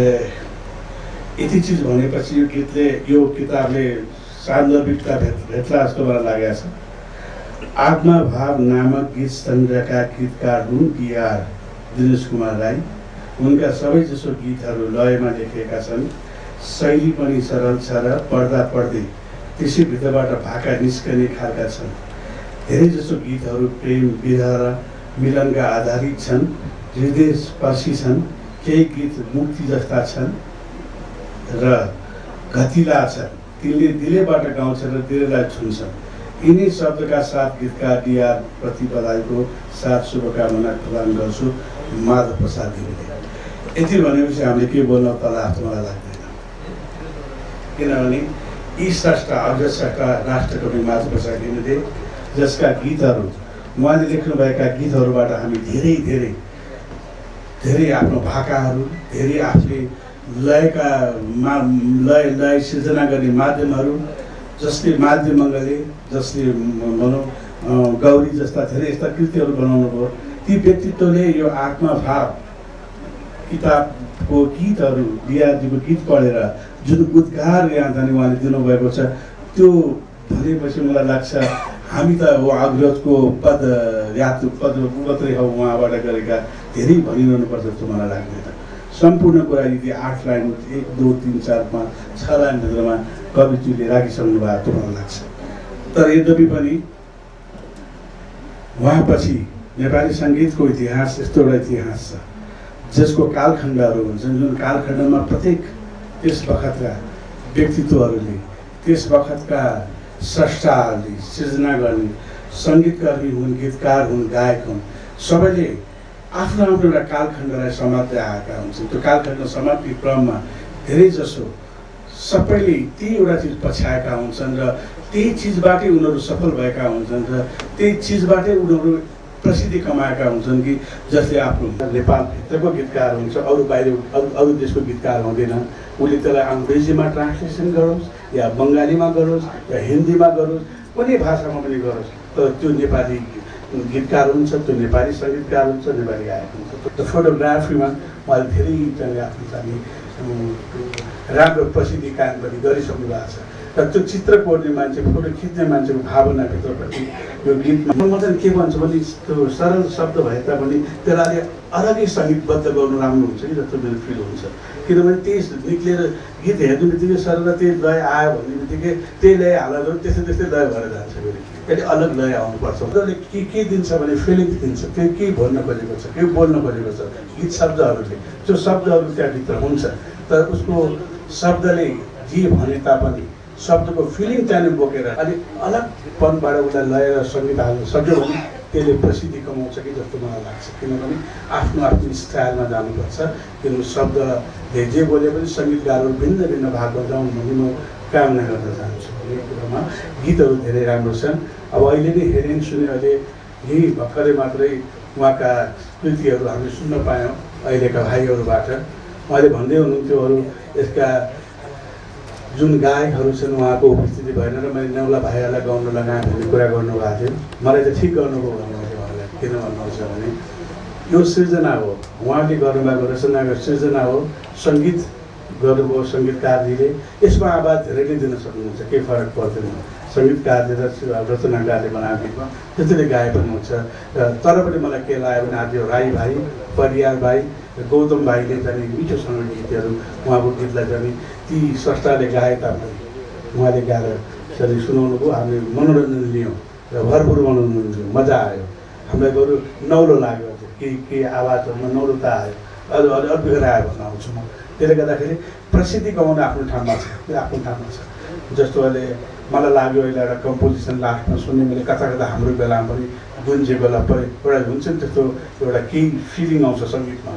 Speaker 8: यति चिज भनेपछि यो गीतले, यो किताबले सान्दर्भिकता भेट्ला जस्तो मलाई लागेको छ। आत्मभाव नामक गीत सङ्ग्रहका गीतकार हुन् डिआर दिनेश कुमार राई। उनका सबैजसो गीतहरू लयमा लेखिएका छन्, शैली पनि सरल छ, र पढ्दा पढ्दै त्यसै भित्रबाट भाका निस्कने खालका छन्। धेरैजसो गीतहरू प्रेम, विरह र मिलनका आधारित छन्, हृदयस्पर्शी छन्। केही गीत मुक्ति जस्ता छन् र घतिला छन्, तिनले दिलैबाट गाउँछन् र दिलैलाई छुन्छन्। यिनै शब्दका साथ गीतकार डिआर प्रति बधाईको साथ शुभकामना प्रदान गर्छु, माधव प्रसाद देवीले। यति भनेपछि हामीले के बोल्न पर्ला जस्तो मलाई लाग्दैन, किनभने यी स्रष्टा, अग्रज स्रष्टा राष्ट्रकवि माधव प्रसाद देवीले, जसका गीतहरू, उहाँले लेख्नुभएका गीतहरूबाट हामी धेरै आफ्नो भाकाहरू, धेरै आफूले लय सिर्जना गर्ने माध्यमहरू, जसले माध्यमङ्गले, जसले भनौँ गौरी जस्ता धेरै यस्ता कृतिहरू बनाउनु भयो। ती व्यक्तित्वले यो आत्मभाव किताबको गीतहरू, डिआरजीको गीत पढेर जुन उद्गार यहाँ जाने उहाँले दिनुभएको छ, त्यो भनेपछि मलाई लाग्छ हामी त हो अग्रजको पद मात्रै हो उहाँबाट गरेका, धेरै भनिरहनुपर्छ जस्तो मलाई लाग्दैन। सम्पूर्ण कुरा यदि 8 लाइन 1 2 3 4 5 6 लाइनभित्रमा कविज्यूले राखिसक्नु भएको जस्तो मलाई लाग्छ। तर यद्यपि पनि उहाँपछि नेपाली सङ्गीतको इतिहास यस्तो एउटा इतिहास छ, जसको कालखण्डहरू हुन्छन्, जुन कालखण्डमा प्रत्येक त्यस बखतका व्यक्तित्वहरूले, त्यस बखतका स्रष्टाहरूले सृजना गर्ने सङ्गीतकर्मी हुन्, गीतकार हुन्, गायक हुन्, सबैले आफ्नो आफ्नो एउटा कालखण्डलाई समात्दै आएका हुन्छन्। त्यो कालखण्ड समात्ने क्रममा धेरैजसो सबैले त्यही एउटा चिज पछ्याएका हुन्छन् र त्यही चिजबाटै उनीहरू सफल भएका हुन्छन् र त्यही चिजबाटै उनीहरू प्रसिद्धि कमाएका हुन्छन् कि जसले आफ्नो नेपालभित्रको गीतकार हुन्छ, अरू बाहिर अरू देशको गीतकार हुँदैन। उसले त्यसलाई अङ्ग्रेजीमा ट्रान्सलेसन गरोस् या बङ्गालीमा गरोस् या हिन्दीमा गरोस्, कुनै भाषामा पनि गरोस्, तर त्यो नेपाली गीतकार हुन्छ, त्यो नेपाली सङ्गीतकार हुन्छ, नेपाली गायक हुन्छ। त्यो फोटोग्राफीमा उहाँले धेरै चाहिँ आफ्नो चाहिँ राम्रो प्रसिद्धि कायम पनि गरिसक्नु भएको छ र त्यो चित्र कोर्ने मान्छे, फोटो खिच्ने मान्छेको भावनाभित्रप्रति यो गीतमा म चाहिँ के भन्छु भने त्यो सरल शब्द भए तापनि त्यसलाई अलग्गै सङ्गीतबद्ध गर्नु राम्रो हुन्छ कि जस्तो मेरो फिल हुन्छ। किनभने त्यही निक्लेर गीत हेर्ने बित्तिकै सरल त्यही लय आयो भन्ने बित्तिकै त्यही लय हालेर त्यस्तै त्यस्तै लय भएर जान्छ। फेरि त्यसले अलग लय आउनुपर्छ। उनीहरूले के दिन्छ भने फिलिङ्स दिन्छ, त्यो के भन्न खोजेको छ, के बोल्न खोजेको छ गीत शब्दहरूले। त्यो शब्दहरू त्यहाँभित्र हुन्छ, तर उसको शब्दले जे भने तापनि शब्दको फिलिङ त्यहाँनिर बोकेर अलिक अलगपनबाट उसलाई लय र सङ्गीत हाल्नु सक्यो भने त्यसले प्रसिद्धि कमाउँछ कि जस्तो मलाई लाग्छ। किनभने आफ्नो आफ्नो स्टाइलमा जानुपर्छ। किनभने शब्दले जे बोले पनि सङ्गीतकारहरू भिन्न भिन्न भागमा जाउँ भन्ने म कामना गर्न चाहन्छु। यो कुरामा गीतहरू धेरै राम्रो छन्। अब अहिले नै हेरेन सुने, अहिले यही भर्खरै मात्रै उहाँका कृतिहरू हामीले सुन्न पायौँ अहिलेका भाइहरूबाट। उहाँले भन्दै हुनुहुन्थ्यो अरू यसका जुन गायकहरू छन् उहाँको उपस्थिति भएन र मैले नेउला भाइहरूलाई गाउन लगाएँ भन्ने कुरा गर्नुभएको थियो। मलाई चाहिँ ठिक गर्नुभयो भने मैले उहाँलाई किन भन्नुहुन्छ भने यो सृजना हो, उहाँले गर्नुभएको रचनाको सृजना हो, सङ्गीत गर्नुभयो सङ्गीतकारजीले। यसमा आवाज धेरैले दिन सक्नुहुन्छ, केही फरक पर्दैन। सङ्गीतकारले र रचनाकारले बनाएको गीतमा त्यसैले गाए पनि हुन्छ। तर पनि मलाई के लाग्यो भने आज राई भाइ, परियार भाइ, गौतम भाइले चाहिँ मिठोसँग गीतहरू उहाँको गीतलाई चाहिँ ती स्रष्टाले गाए तापनि उहाँले गाएर चाहिँ सुनाउनु भयो। हामीले मनोरञ्जन लियौँ र भरपुर मनोरञ्जन लियौँ, मजा आयो। हामीलाई बरु नौलो लाग्यो, के आवाजहरूमा नौलोता आयो, अलिक बिग्र आयो भन्न आउँछु म। त्यसले गर्दाखेरि प्रसिद्धि कमाउनु आफ्नो ठाउँमा छ, त्यो आफ्नो ठाउँमा छ। जस्तो अहिले मलाई लाग्यो अहिले एउटा कम्पोजिसन लास्टमा सुन्ने मैले कता कता हाम्रो बेलामा पनि गुन्जे बेला एउटा हुन्छ नि त्यस्तो एउटा केही फिलिङ आउँछ सङ्गीतमा।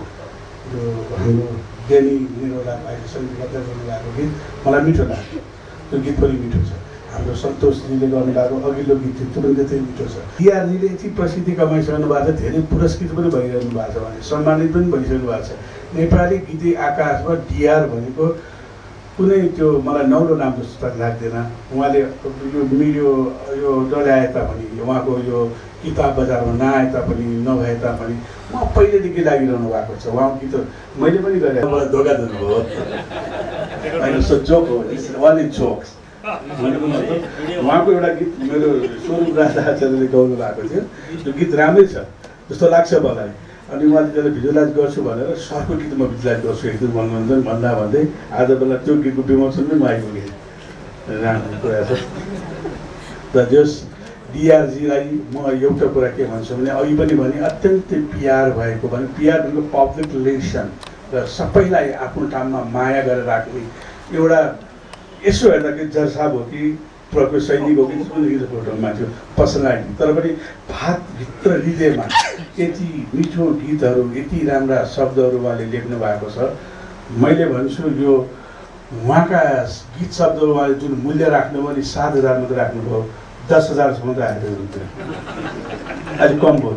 Speaker 8: यो हाम्रो ज्ञानी निरोला भाइले सङ्गीतबद्ध गर्नुभएको गीत मलाई मिठो लाग्यो। त्यो गीत पनि मिठो छ। हाम्रो सन्तोषजीले गर्नुभएको अघिल्लो गीत थियो, त्यो पनि त्यति मिठो छ। डिआरजीले यति प्रसिद्धि कमाइसक्नु भएको छ, धेरै पुरस्कृत पनि भइरहनु भएको छ, भने सम्मानित पनि भइसक्नु भएको छ। नेपाली गीते आकाशमा डिआर भनेको कुनै त्यो मलाई नौलो नाम जस्तो लाग्दैन। उहाँले यो डल्याए तापनि, उहाँको यो किताब बजारमा नआए तापनि, नभए तापनि उहाँ पहिलेदेखि लागिरहनु भएको छ। उहाँको गीत मैले पनि गरेँ, मलाई धोका दिनुभयो होइन, सो जोक हो, वान इन जोक्स भनेको मतलब उहाँको एउटा गीत मेरो स्वरूप राजाचार्यले गाउनु भएको थियो। त्यो गीत राम्रै छ जस्तो लाग्छ मलाई। अनि उहाँले त्यसलाई भिजुलाइज गर्छु भनेर सरको गीत म भिजुलाइज गर्छु एकदम मनोरञ्जन भन्दा भन्दै आज बेला त्यो गीतको विमोचन पनि म आइपुगेँ। राम्रो कुरा छ। र जस डिआरजीलाई म एउटा कुरा के भन्छु भने अघि पनि भने अत्यन्तै प्यार भएको, भने प्यार भनेको पब्लिक रिलेसन र सबैलाई आफ्नो ठाउँमा माया गरेर राख्ने एउटा यसो हेर्दाखेरि जर्साब हो कि प्रको सैनिक हो कि कुनै फोटोमा थियो पर्सनालिटी, तर पनि भातभित्र हृदयमा यति मिठो गीतहरू, यति राम्रा शब्दहरू उहाँले लेख्नु भएको छ। मैले भन्छु यो उहाँका गीत शब्दहरू उहाँले जुन मूल्य राख्नुभयो नि 7,000 मात्रै राख्नुभयो, 10,000सम्म त हाल्यो हुन्थ्यो, अलिक कम भयो।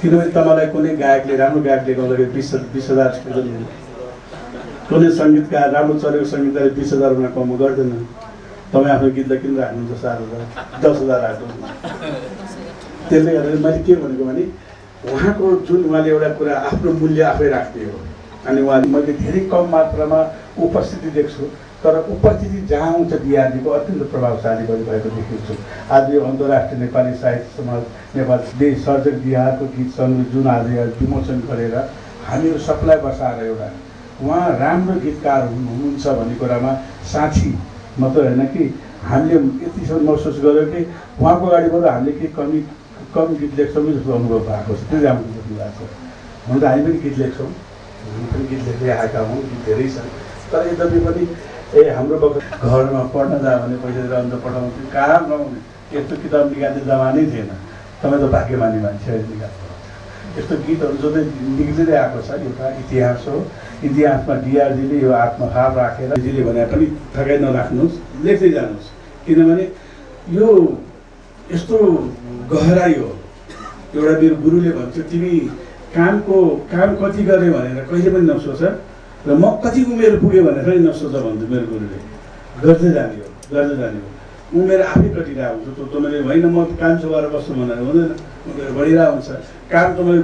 Speaker 8: किनभने तपाईँलाई कुनै गायकले राम्रो गायकले गाउँदाखेरि 20,000 कुनै सङ्गीतकार राम्रो चलेको सङ्गीतकारले 20,000 कम गर्दैन। तपाईँ आफ्नो गीतलाई किन राख्नुहुन्छ 7,000 10,000 राख्नु। त्यसले गर्दा मैले के भनेको भने उहाँको जुन उहाँले एउटा कुरा आफ्नो मूल्य आफै राख्ने हो। अनि उहाँले मैले धेरै कम मात्रामा उपस्थिति देख्छु, तर उपस्थिति जहाँ आउँछ डिआरजीको अत्यन्त प्रभावशाली भएको देखिन्छु। आज यो अन्तर्राष्ट्रिय नेपाली साहित्य समाज नेपाल देश सर्जक डिआरको गीत सङ्गीत जुन आज विमोचन गरेर हामीहरू सबलाई बसाएर एउटा उहाँ राम्रो गीतकार हुनुहुन्छ भन्ने कुरामा साँच्ची मात्र होइन कि हामीले यतिसम्म महसुस गर्यो कि उहाँको अगाडिबाट हामीले केही कम गीत लेख्छौँ जस्तो अनुभव भएको छ। त्यो राम्रो देख्नु भएको छ। हुन त हामी पनि गीत लेख्छौँ, हामी पनि गीत लेख्दै आएका हौँ, गीत धेरै छन्। तर यद्यपि पनि हाम्रो बखत घरमा पढ्न जा भने पैसा दिएर अन्त पठाउँथ्यो, कहाँ नआउने यस्तो किताब निकाल्ने जमानै थिएन। तपाईँ त भाग्यमानी मान्छे निकाल्नु। यस्तो गीतहरू जो निक्लिँदै आएको छ, एउटा इतिहास हो। इतिहासमा डिआरजीले यो आत्मभाव राखेर जीले भने पनि ठगाइ नराख्नुहोस्, लेख्दै जानुहोस्, किनभने यो यस्तो गहराई हो। एउटा मेरो गुरुले भन्छ तिमी काम कति गरे भनेर कहिले पनि नसोच र म कति उमेर पुग्यो भनेर पनि नसोच भन्छु मेरो गुरुले। गर्दै जाने हो। उमेर आफै कटिरहेको हुन्छ। तपाईँले होइन म काम छोएर बस्छु भनेर हुँदैन, उमेर बढिरहेको हुन्छ। काम तपाईँले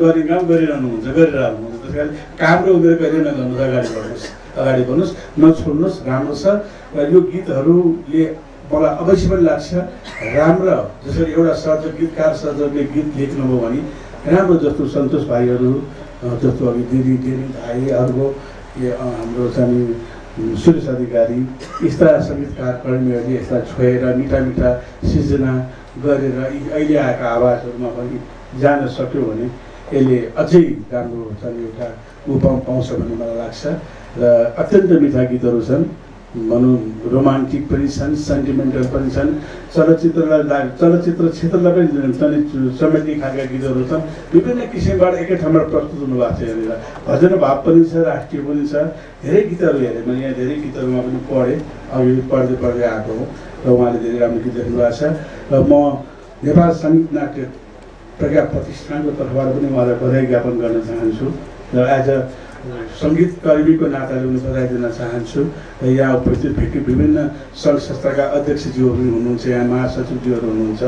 Speaker 8: गरिरहनुहुन्छ। त्यस कारण काम र उमेर कहिले नगर्नुहोस्, अगाडि बढ्नुहोस्, नछोड्नुहोस्। राम्रो छ र यो गीतहरूले मलाई अवश्य पनि लाग्छ राम्रो। जसरी एउटा गीतकार सर्जकले गीत लेख्नुभयो भने राम्रो, जस्तो सन्तोष भाइहरू, जस्तो अघि दिदी भाइ, अर्को हाम्रो चाहिँ सुरेश अधिकारी, यस्ता सङ्गीतकार कर्मीहरूले यसलाई छोएर मिठा मिठा सिर्जना गरेर अहिले आएका आवाजहरूमा पनि जान सक्यो भने यसले अझै राम्रो चाहिँ एउटा पाउँछ भन्ने मलाई लाग्छ। र अत्यन्त मिठा गीतहरू छन्, भनौँ रोमान्टिक पनि छन्, सेन्टिमेन्टल पनि छन्, चलचित्र क्षेत्रलाई पनि समेट्ने खालका गीतहरू छन्। विभिन्न किसिमबाट एकै ठाउँमा प्रस्तुत हुनुभएको छ। यहाँनिर भजन भाव पनि छ, राष्ट्रिय पनि छ। धेरै गीतहरू हेरेँ मैले, यहाँ धेरै गीतहरूमा पनि पढेँ, अघि पढ्दै आएको हो र उहाँले धेरै राम्रो गीत लेख्नु भएको छ। र म नेपाल सङ्गीत नाट्य प्रज्ञा प्रतिष्ठानको तर्फबाट पनि उहाँलाई बधाई ज्ञापन गर्न चाहन्छु र एज अ सङ्गीतकर्मीको नाताले उनी बधाई दिन चाहन्छु। र यहाँ उपस्थित विभिन्न सङ्घ संस्थाका अध्यक्षज्यूहरू पनि हुनुहुन्छ, यहाँ महासचिवज्यूहरू हुनुहुन्छ।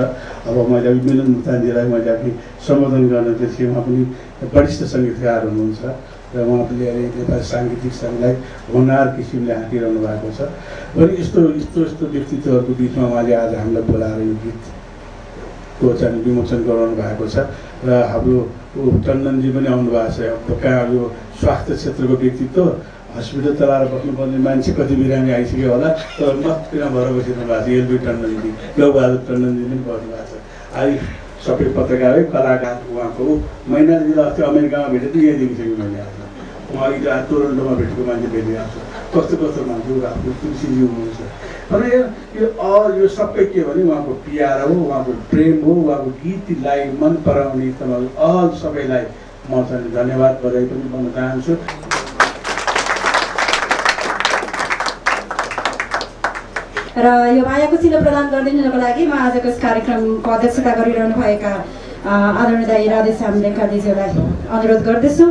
Speaker 8: अब मैले मिलन मुक्तानजीलाई मैले अघि सम्बोधन गर्न थिएँ, उहाँ पनि वरिष्ठ सङ्गीतकार हुनुहुन्छ र उहाँले अहिले नेपाली साङ्गीतिक सङ्घलाई होनार किसिमले हाँकिरहनु भएको छ। अनि यस्तो व्यक्तित्वहरूको बिचमा उहाँले आज हामीलाई बोलाएर यो गीतको चाहिँ विमोचन गराउनु भएको छ। र हाम्रो टन्डनजी पनि आउनु भएको छ। अब कहाँ यो स्वास्थ्य क्षेत्रको व्यक्तित्व, हस्पिटल चलाएर बस्नुपर्ने मान्छे कति बिरामी आइसक्यो होला, तर मक्किन भएर बसिरहनु भएको छ। एलबी टन्डनजी, लौबहादुर टन्डनजी पनि बस्नु भएको छ। अहिले सबै पत्रकारै कलाकार उहाँको मैनाजीलाई अस्ति अमेरिकामा भेटेको यही देखिसक्यो मैले। आज उहाँ अहिले टोरन्टोमा भेटेको मान्छे भेटिरहेको छ। कस्तो मान्छे आफ्नो तुलसीजी हुनुहुन्छ। अनि यो सबै के भने उहाँको प्यार हो, उहाँको प्रेम हो, उहाँको गीतलाई मन पराउने तपाईँहरू सबैलाई म चाहिँ धन्यवाद बधाई पनि भन्न चाहन्छु।
Speaker 1: र यो मायाको चिनो प्रदान गरिदिनुको लागि म आजको यस कार्यक्रमको अध्यक्षता गरिरहनु भएका आदरणीय दाइ राधेश्याम लेङ्काजीज्यूलाई अनुरोध गर्दछु।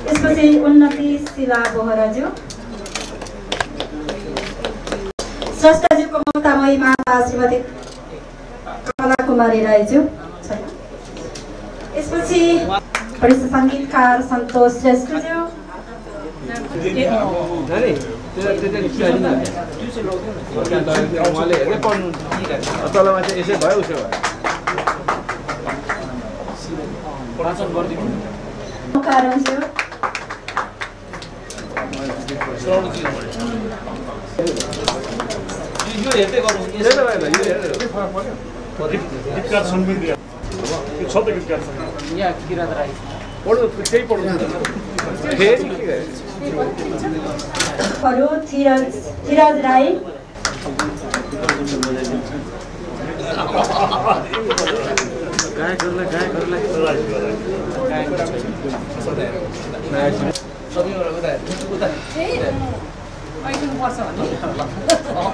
Speaker 1: त्यसपछि उन्नति शिला बोहराज्यू, स्रष्टाज्यूको ममतामयी माता श्रीमती कमला कुमारी राईज्यू, यसपछि वरिष्ठ सङ्गीतकार सन्तोष श्रेष्ठज्यू, धीरज राई,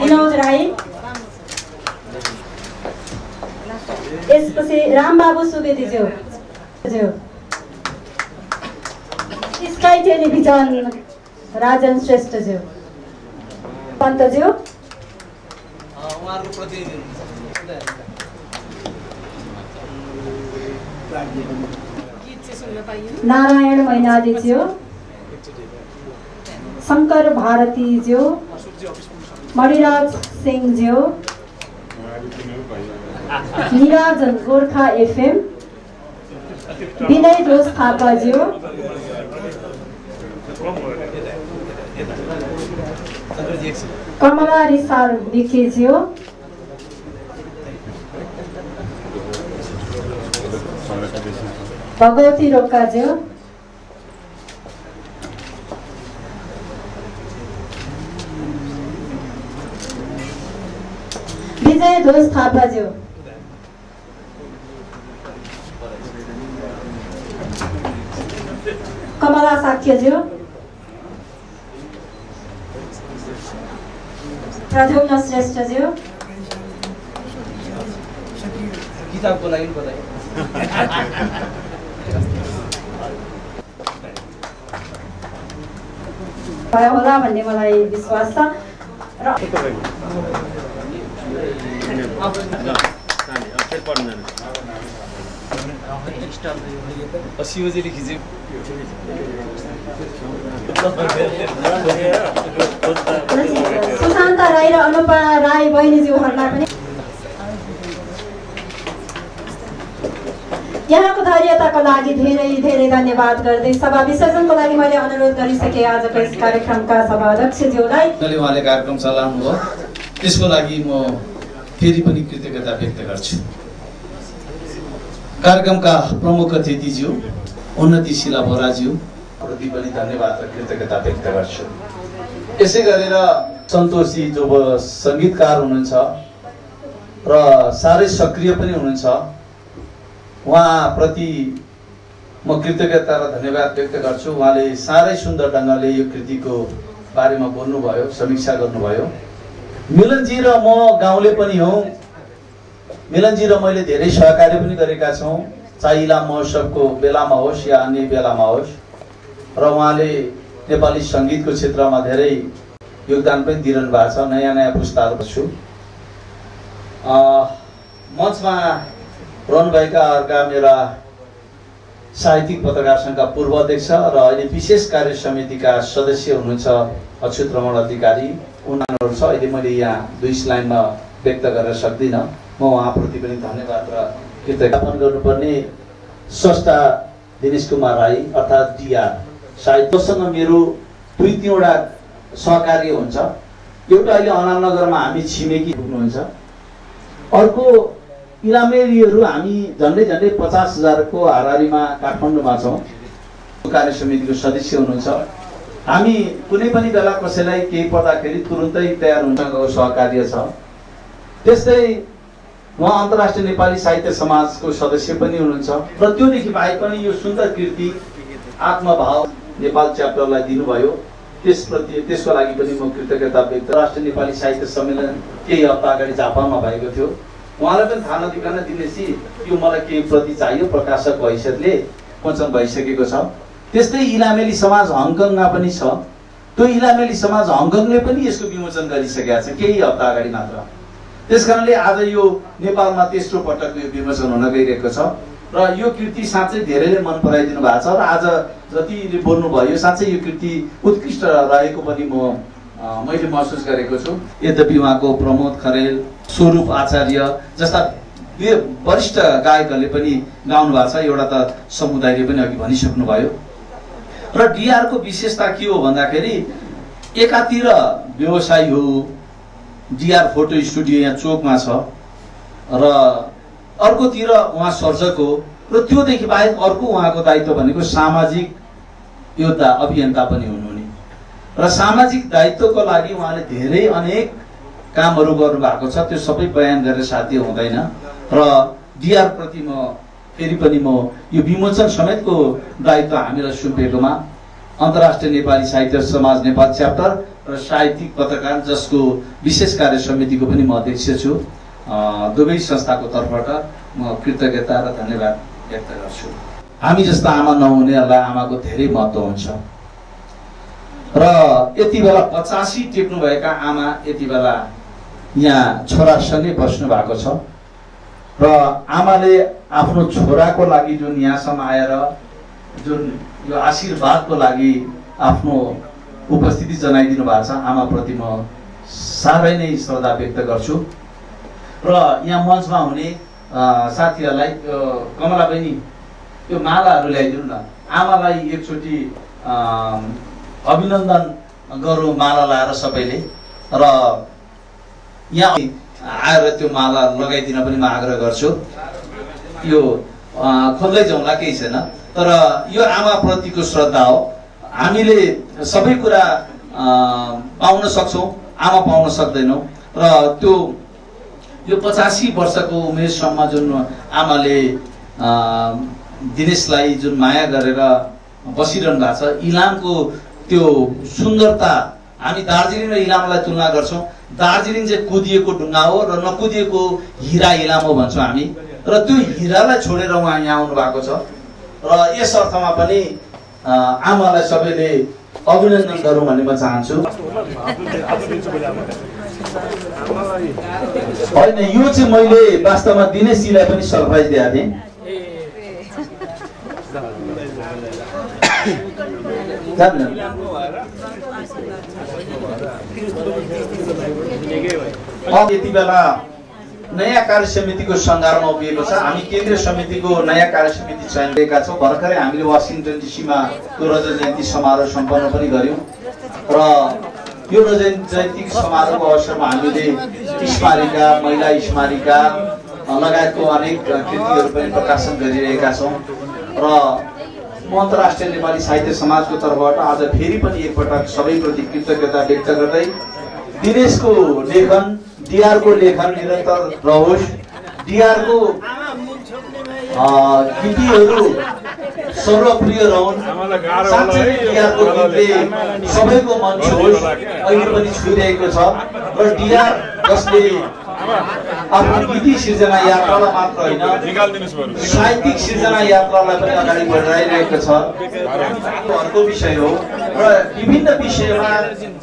Speaker 1: विनोद राई, यसपछि रामबाबु सुवेदीज्यू, स्काई टेलिभिजन राजन श्रेष्ठज्यू, पन्तज्यू, नारायण मैनालीज्यू, शङ्कर भारतीज्यू, मणिराज सिंहज्यू, निराजन गोर्खा एफएम, विनय दोष थापाज्यू, कमला रिसाल विकेज्यू, भगवती रोक्काज्यू, विजय ध्वज थापाज्यू, कमला साक्यज्यू, प्रद्युम्न श्रेष्ठज्यू,
Speaker 4: किताबको लागि बधाई।
Speaker 1: भयो होला भन्ने मलाई विश्वास छ र
Speaker 4: शिवजीले खिचे
Speaker 1: सुशान्ता राई र अनुपा राई बहिनीज्यूहरूलाई पनि यहाँको धैर्यताको लागि धेरै धेरै धन्यवाद गर्दै सभा विसर्जनको लागि मैले अनुरोध गरिसकेँ आजको यस कार्यक्रमका सभा अध्यक्षज्यूलाई।
Speaker 9: उहाँले कार्यक्रम चलाउनु भयो, त्यसको लागि म फेरि पनि कृतज्ञता व्यक्त गर्छु। कार्यक्रमका प्रमुख अतिथिज्यू उन्नति शिला बोराज्यू प्रति पनि धन्यवाद र कृतज्ञता व्यक्त गर्छु। यसै गरेर सन्तोषजी जो सङ्गीतकार हुनुहुन्छ र साह्रै सक्रिय पनि हुनुहुन्छ, उहाँप्रति म कृतज्ञता र धन्यवाद व्यक्त गर्छु। उहाँले साह्रै सुन्दर ढङ्गले यो कृतिको बारेमा बोल्नुभयो, समीक्षा गर्नुभयो। मिलनजी र म गाउँले पनि हौँ, मिलनजी र मैले धेरै सहकार्य पनि गरेका छौँ, चाहे इलाम महोत्सवको बेलामा होस् या अन्य बेलामा होस्। र उहाँले नेपाली सङ्गीतको क्षेत्रमा धेरै योगदान पनि दिइरहनु भएको छ। नयाँ नयाँ पुस्ताहरू छु। मञ्चमा रहनुभएका अर्का मेरा साहित्यिक पत्रकार सङ्घका पूर्व अध्यक्ष र अहिले विशेष कार्य समितिका सदस्य हुनुहुन्छ अच्युत रमण अधिकारी, उनीहरू छ। अहिले मैले यहाँ 2 लाइनमा व्यक्त गर्न सक्दिनँ। म उहाँप्रति पनि धन्यवाद र कृतज्ञता गर्नुपर्ने स्रष्टा दिनेश कुमार राई अर्थात् डिआर सायद जोसँग मेरो 2-3वटा सहकार्य हुन्छ। एउटा अहिले अनामनगरमा हामी छिमेकी पुग्नुहुन्छ, अर्को इलामेरीहरू हामी झन्डै 50,000 को हाराहारीमा काठमाडौँमा छौँ, कार्य समितिको सदस्य हुनुहुन्छ। हामी कुनै पनि बेला कसैलाई केही पर्दाखेरि तुरुन्तै तयार हुन्छको सहकार्य छ। त्यस्तै उहाँ अन्तर्राष्ट्रिय नेपाली साहित्य समाजको सदस्य पनि हुनुहुन्छ र त्योदेखि बाहेक पनि यो सुन्दर कृति आत्मभाव नेपाल च्याप्टरलाई दिनुभयो, त्यसको लागि पनि म कृतज्ञता व्यक्त। राष्ट्रिय नेपाली साहित्य सम्मेलन केही हप्ता अगाडि जापानमा भएको थियो। उहाँलाई पनि थाहा नदिकन दिनेशी यो मलाई केही प्रति चाहियो, प्रकाशक हैसियतले वचन भइसकेको छ। त्यस्तै इलामेली समाज हङकङमा पनि छ। त्यो इलामेली समाज हङकङले पनि यसको विमोचन गरिसकेका छ केही हप्ता अगाडि मात्र। त्यसकारणले आज यो नेपालमा तेस्रो पटक यो विमोचन हुन गइरहेको छ र यो कृति साँच्चै धेरैले मन पराइदिनु भएको छ र आज जतिले बोल्नुभयो साँच्चै यो कृति उत्कृष्ट रहेको पनि मैले महसुस गरेको छु। यद्यपि उहाँको प्रमोद खरेल, स्वरूप आचार्य जस्ता वरिष्ठ गायकहरूले पनि गाउनु भएको छ। एउटा त समुदायले पनि अघि भनिसक्नुभयो। र डिआरको विशेषता के हो भन्दाखेरि एकातिर व्यवसाय हो, डिआर फोटो स्टुडियो यहाँ चोकमा छ, र अर्कोतिर उहाँ सर्जक हो। र त्योदेखि बाहेक अर्को उहाँको दायित्व भनेको सामाजिक योद्धा अभियन्ता पनि हुनुहुने र सामाजिक दायित्वको लागि उहाँले धेरै अनेक कामहरू गर्नुभएको छ। त्यो सबै बयान गरेर साध्य हुँदैन र डिआर प्रति फेरि पनि यो विमोचन समेतको दायित्व हामीलाई सुम्पिएकोमा अन्तर्राष्ट्रिय नेपाली साहित्य समाज नेपाल च्याप्टर र साहित्यिक पत्रकार जसको विशेष कार्य समितिको पनि म अध्यक्ष छु, दुवै संस्थाको तर्फबाट म कृतज्ञता र धन्यवाद व्यक्त गर्छु। हामी जस्ता आमा नहुनेहरूलाई आमाको धेरै महत्त्व हुन्छ र यति बेला 85 टेक्नुभएका आमा यति बेला यहाँ छोरासँगै बस्नु भएको छ र आमाले आफ्नो छोराको लागि जुन यहाँसम्म आएर जुन यो आशीर्वादको लागि आफ्नो उपस्थिति जनाइदिनु भएको छ, आमाप्रति म साह्रै नै श्रद्धा व्यक्त गर्छु। र यहाँ मञ्चमा हुने साथीहरूलाई कमला बहिनी यो मालाहरू ल्याइदिनु न, आमालाई एकचोटि अभिनन्दन गरौँ माला लाएर सबैले। र यहाँ आएर त्यो माला लगाइदिन पनि म आग्रह गर्छु। यो खोज्दै जाउँला केही छैन। तर यो आमाप्रतिको श्रद्धा हो। हामीले सबै कुरा पाउन सक्छौँ, आमा पाउन सक्दैनौँ। र त्यो यो 85 वर्षको उमेरसम्म जुन आमाले दिनेशलाई जुन माया गरेर बसिरहनु भएको छ, इलामको त्यो सुन्दरता हामी दार्जिलिङ र इलामलाई तुलना गर्छौँ। दार्जिलिङ चाहिँ कुदिएको ढुङ्गा हो र नकुदिएको हिरा इलाम हो भन्छौँ हामी। र त्यो हिरालाई छोडेर उहाँ यहाँ आउनु भएको छ। र यस अर्थमा पनि आमालाई सबैले अभिनन्दन गरौँ भन्ने म चाहन्छु। होइन, यो चाहिँ मैले वास्तवमा दिनेशजीलाई पनि सरप्राइज दिएको थिएँ। यति बेला नयाँ कार्य समितिको सङ्घारमा उभिएको छ। हामी केन्द्रीय समितिको नयाँ कार्य समिति चयन गरेका छौँ। भर्खरै हामीले वासिङटन डिसीमा त्यो रजत जयन्ती समारोह सम्पन्न पनि गऱ्यौँ। र यो रजत जयन्ती समारोहको अवसरमा हामीले स्मारिका, महिला स्मारिका लगायतको अनेक कृतिहरू पनि प्रकाशन गरिरहेका छौँ। र अन्तर्राष्ट्रिय नेपाली साहित्य समाजको तर्फबाट आज फेरि पनि एकपटक सबैप्रति कृतज्ञता व्यक्त गर्दै दिनेशको लेखन, डिआरको लेखन निरन्तर रहोस्। डिआरको गीतहरू सर्वप्रिय रहन्। साँच्चै डिआरको गीतले सबैको मन छुओस्, अहिले पनि छुइरहेको छ। र डिआर जसले आफ्नो गीती सिर्जना यात्रालाई मात्र होइन, साहित्यिक सिर्जना यात्रालाई पनि अगाडि बढाइरहेको छ। अर्को विषय हो र विभिन्न विषयमा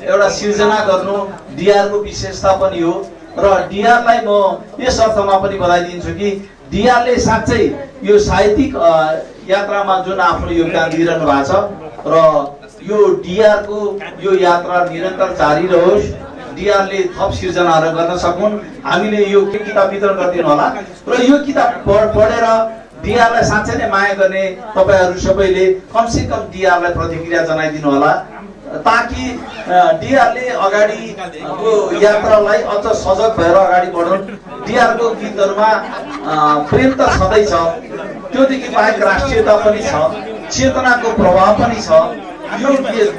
Speaker 9: एउटा सिर्जना गर्नु डिआरको विशेषता पनि हो। र डिआरलाई म यस अर्थमा पनि बधाई दिन्छु कि डिआरले साँच्चै यो साहित्यिक यात्रामा जुन आफ्नो योगदान दिइरहनु भएको छ र यो डिआरको यो यात्रा निरन्तर जारी रहोस्। डिआरले थप सिर्जनाहरू गर्न सकुन्। हामीले यो किताब वितरण गरिदिनु होला र यो किताब पढेर डिआरलाई साँच्चै नै माया गर्ने तपाईँहरू सबैले कमसेकम डिआरलाई प्रतिक्रिया जनाइदिनु होला, ताकि डिआरले अगाडिको यात्रालाई अझ सजग भएर अगाडि बढुन्। डिआरको गीतहरूमा प्रेम त छँदैछ, त्योदेखि बाहेक राष्ट्रियता पनि छ, चेतनाको प्रभाव पनि छ। यो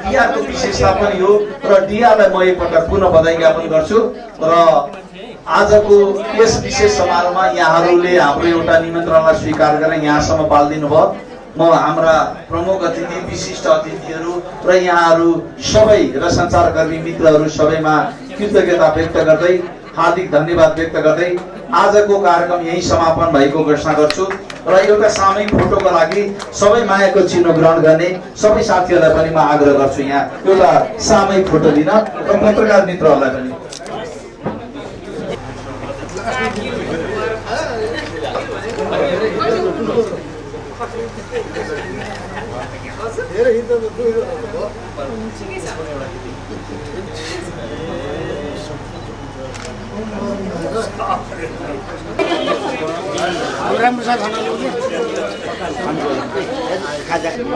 Speaker 9: डिआरको विशेषता पनि हो। र डिआरलाई म एकपटक पुनः बधाई ज्ञापन गर्छु। र आजको यस विशेष समारोहमा यहाँहरूले हाम्रो एउटा निमन्त्रणलाई स्वीकार गरेर यहाँसम्म पालिदिनु भयो। म हाम्रा प्रमुख अतिथि, विशिष्ट अतिथिहरू र यहाँहरू सबै र सञ्चारकर्मी मित्रहरू सबैमा कृतज्ञता व्यक्त गर्दै, हार्दिक धन्यवाद व्यक्त गर्दै आजको कार्यक्रम यही समापन भएको घोषणा गर्छु। र एउटा सामूहिक फोटोको लागि सबै मायाको चिन्ह ग्रहण गर्ने सबै साथीहरूलाई पनि म आग्रह गर्छु यहाँ एउटा सामूहिक फोटो दिन, र पत्रकार मित्रहरूलाई पनि।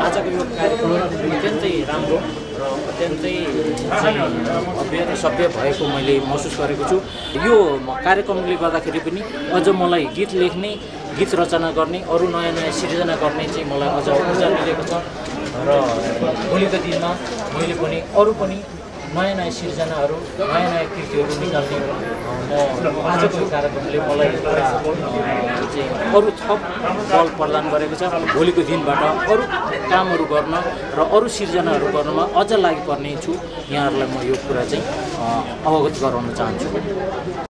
Speaker 5: आजको यो कार्यक्रम अत्यन्तै राम्रो र अत्यन्तै भव्य र सभ्य भएको मैले महसुस गरेको छु। यो कार्यक्रमले गर्दाखेरि पनि अझ मलाई गीत लेख्ने, गीत रचना गर्ने, अरू नयाँ नयाँ सिर्जना गर्ने चाहिँ मलाई अझ ऊर्जा मिलेको छ। र भोलिको दिनमा मैले पनि अरू पनि नयाँ नयाँ सिर्जनाहरू, नयाँ नयाँ कृतिहरू निकाल्ने म आजको कार्यक्रमले मलाई चाहिँ अरू थप बल प्रदान गरेको छ। भोलिको दिनबाट अरू कामहरू गर्न र अरू सिर्जनाहरू गर्नमा अझ लागि पर्ने छु। यहाँहरूलाई म यो कुरा चाहिँ अवगत गराउन चाहन्छु।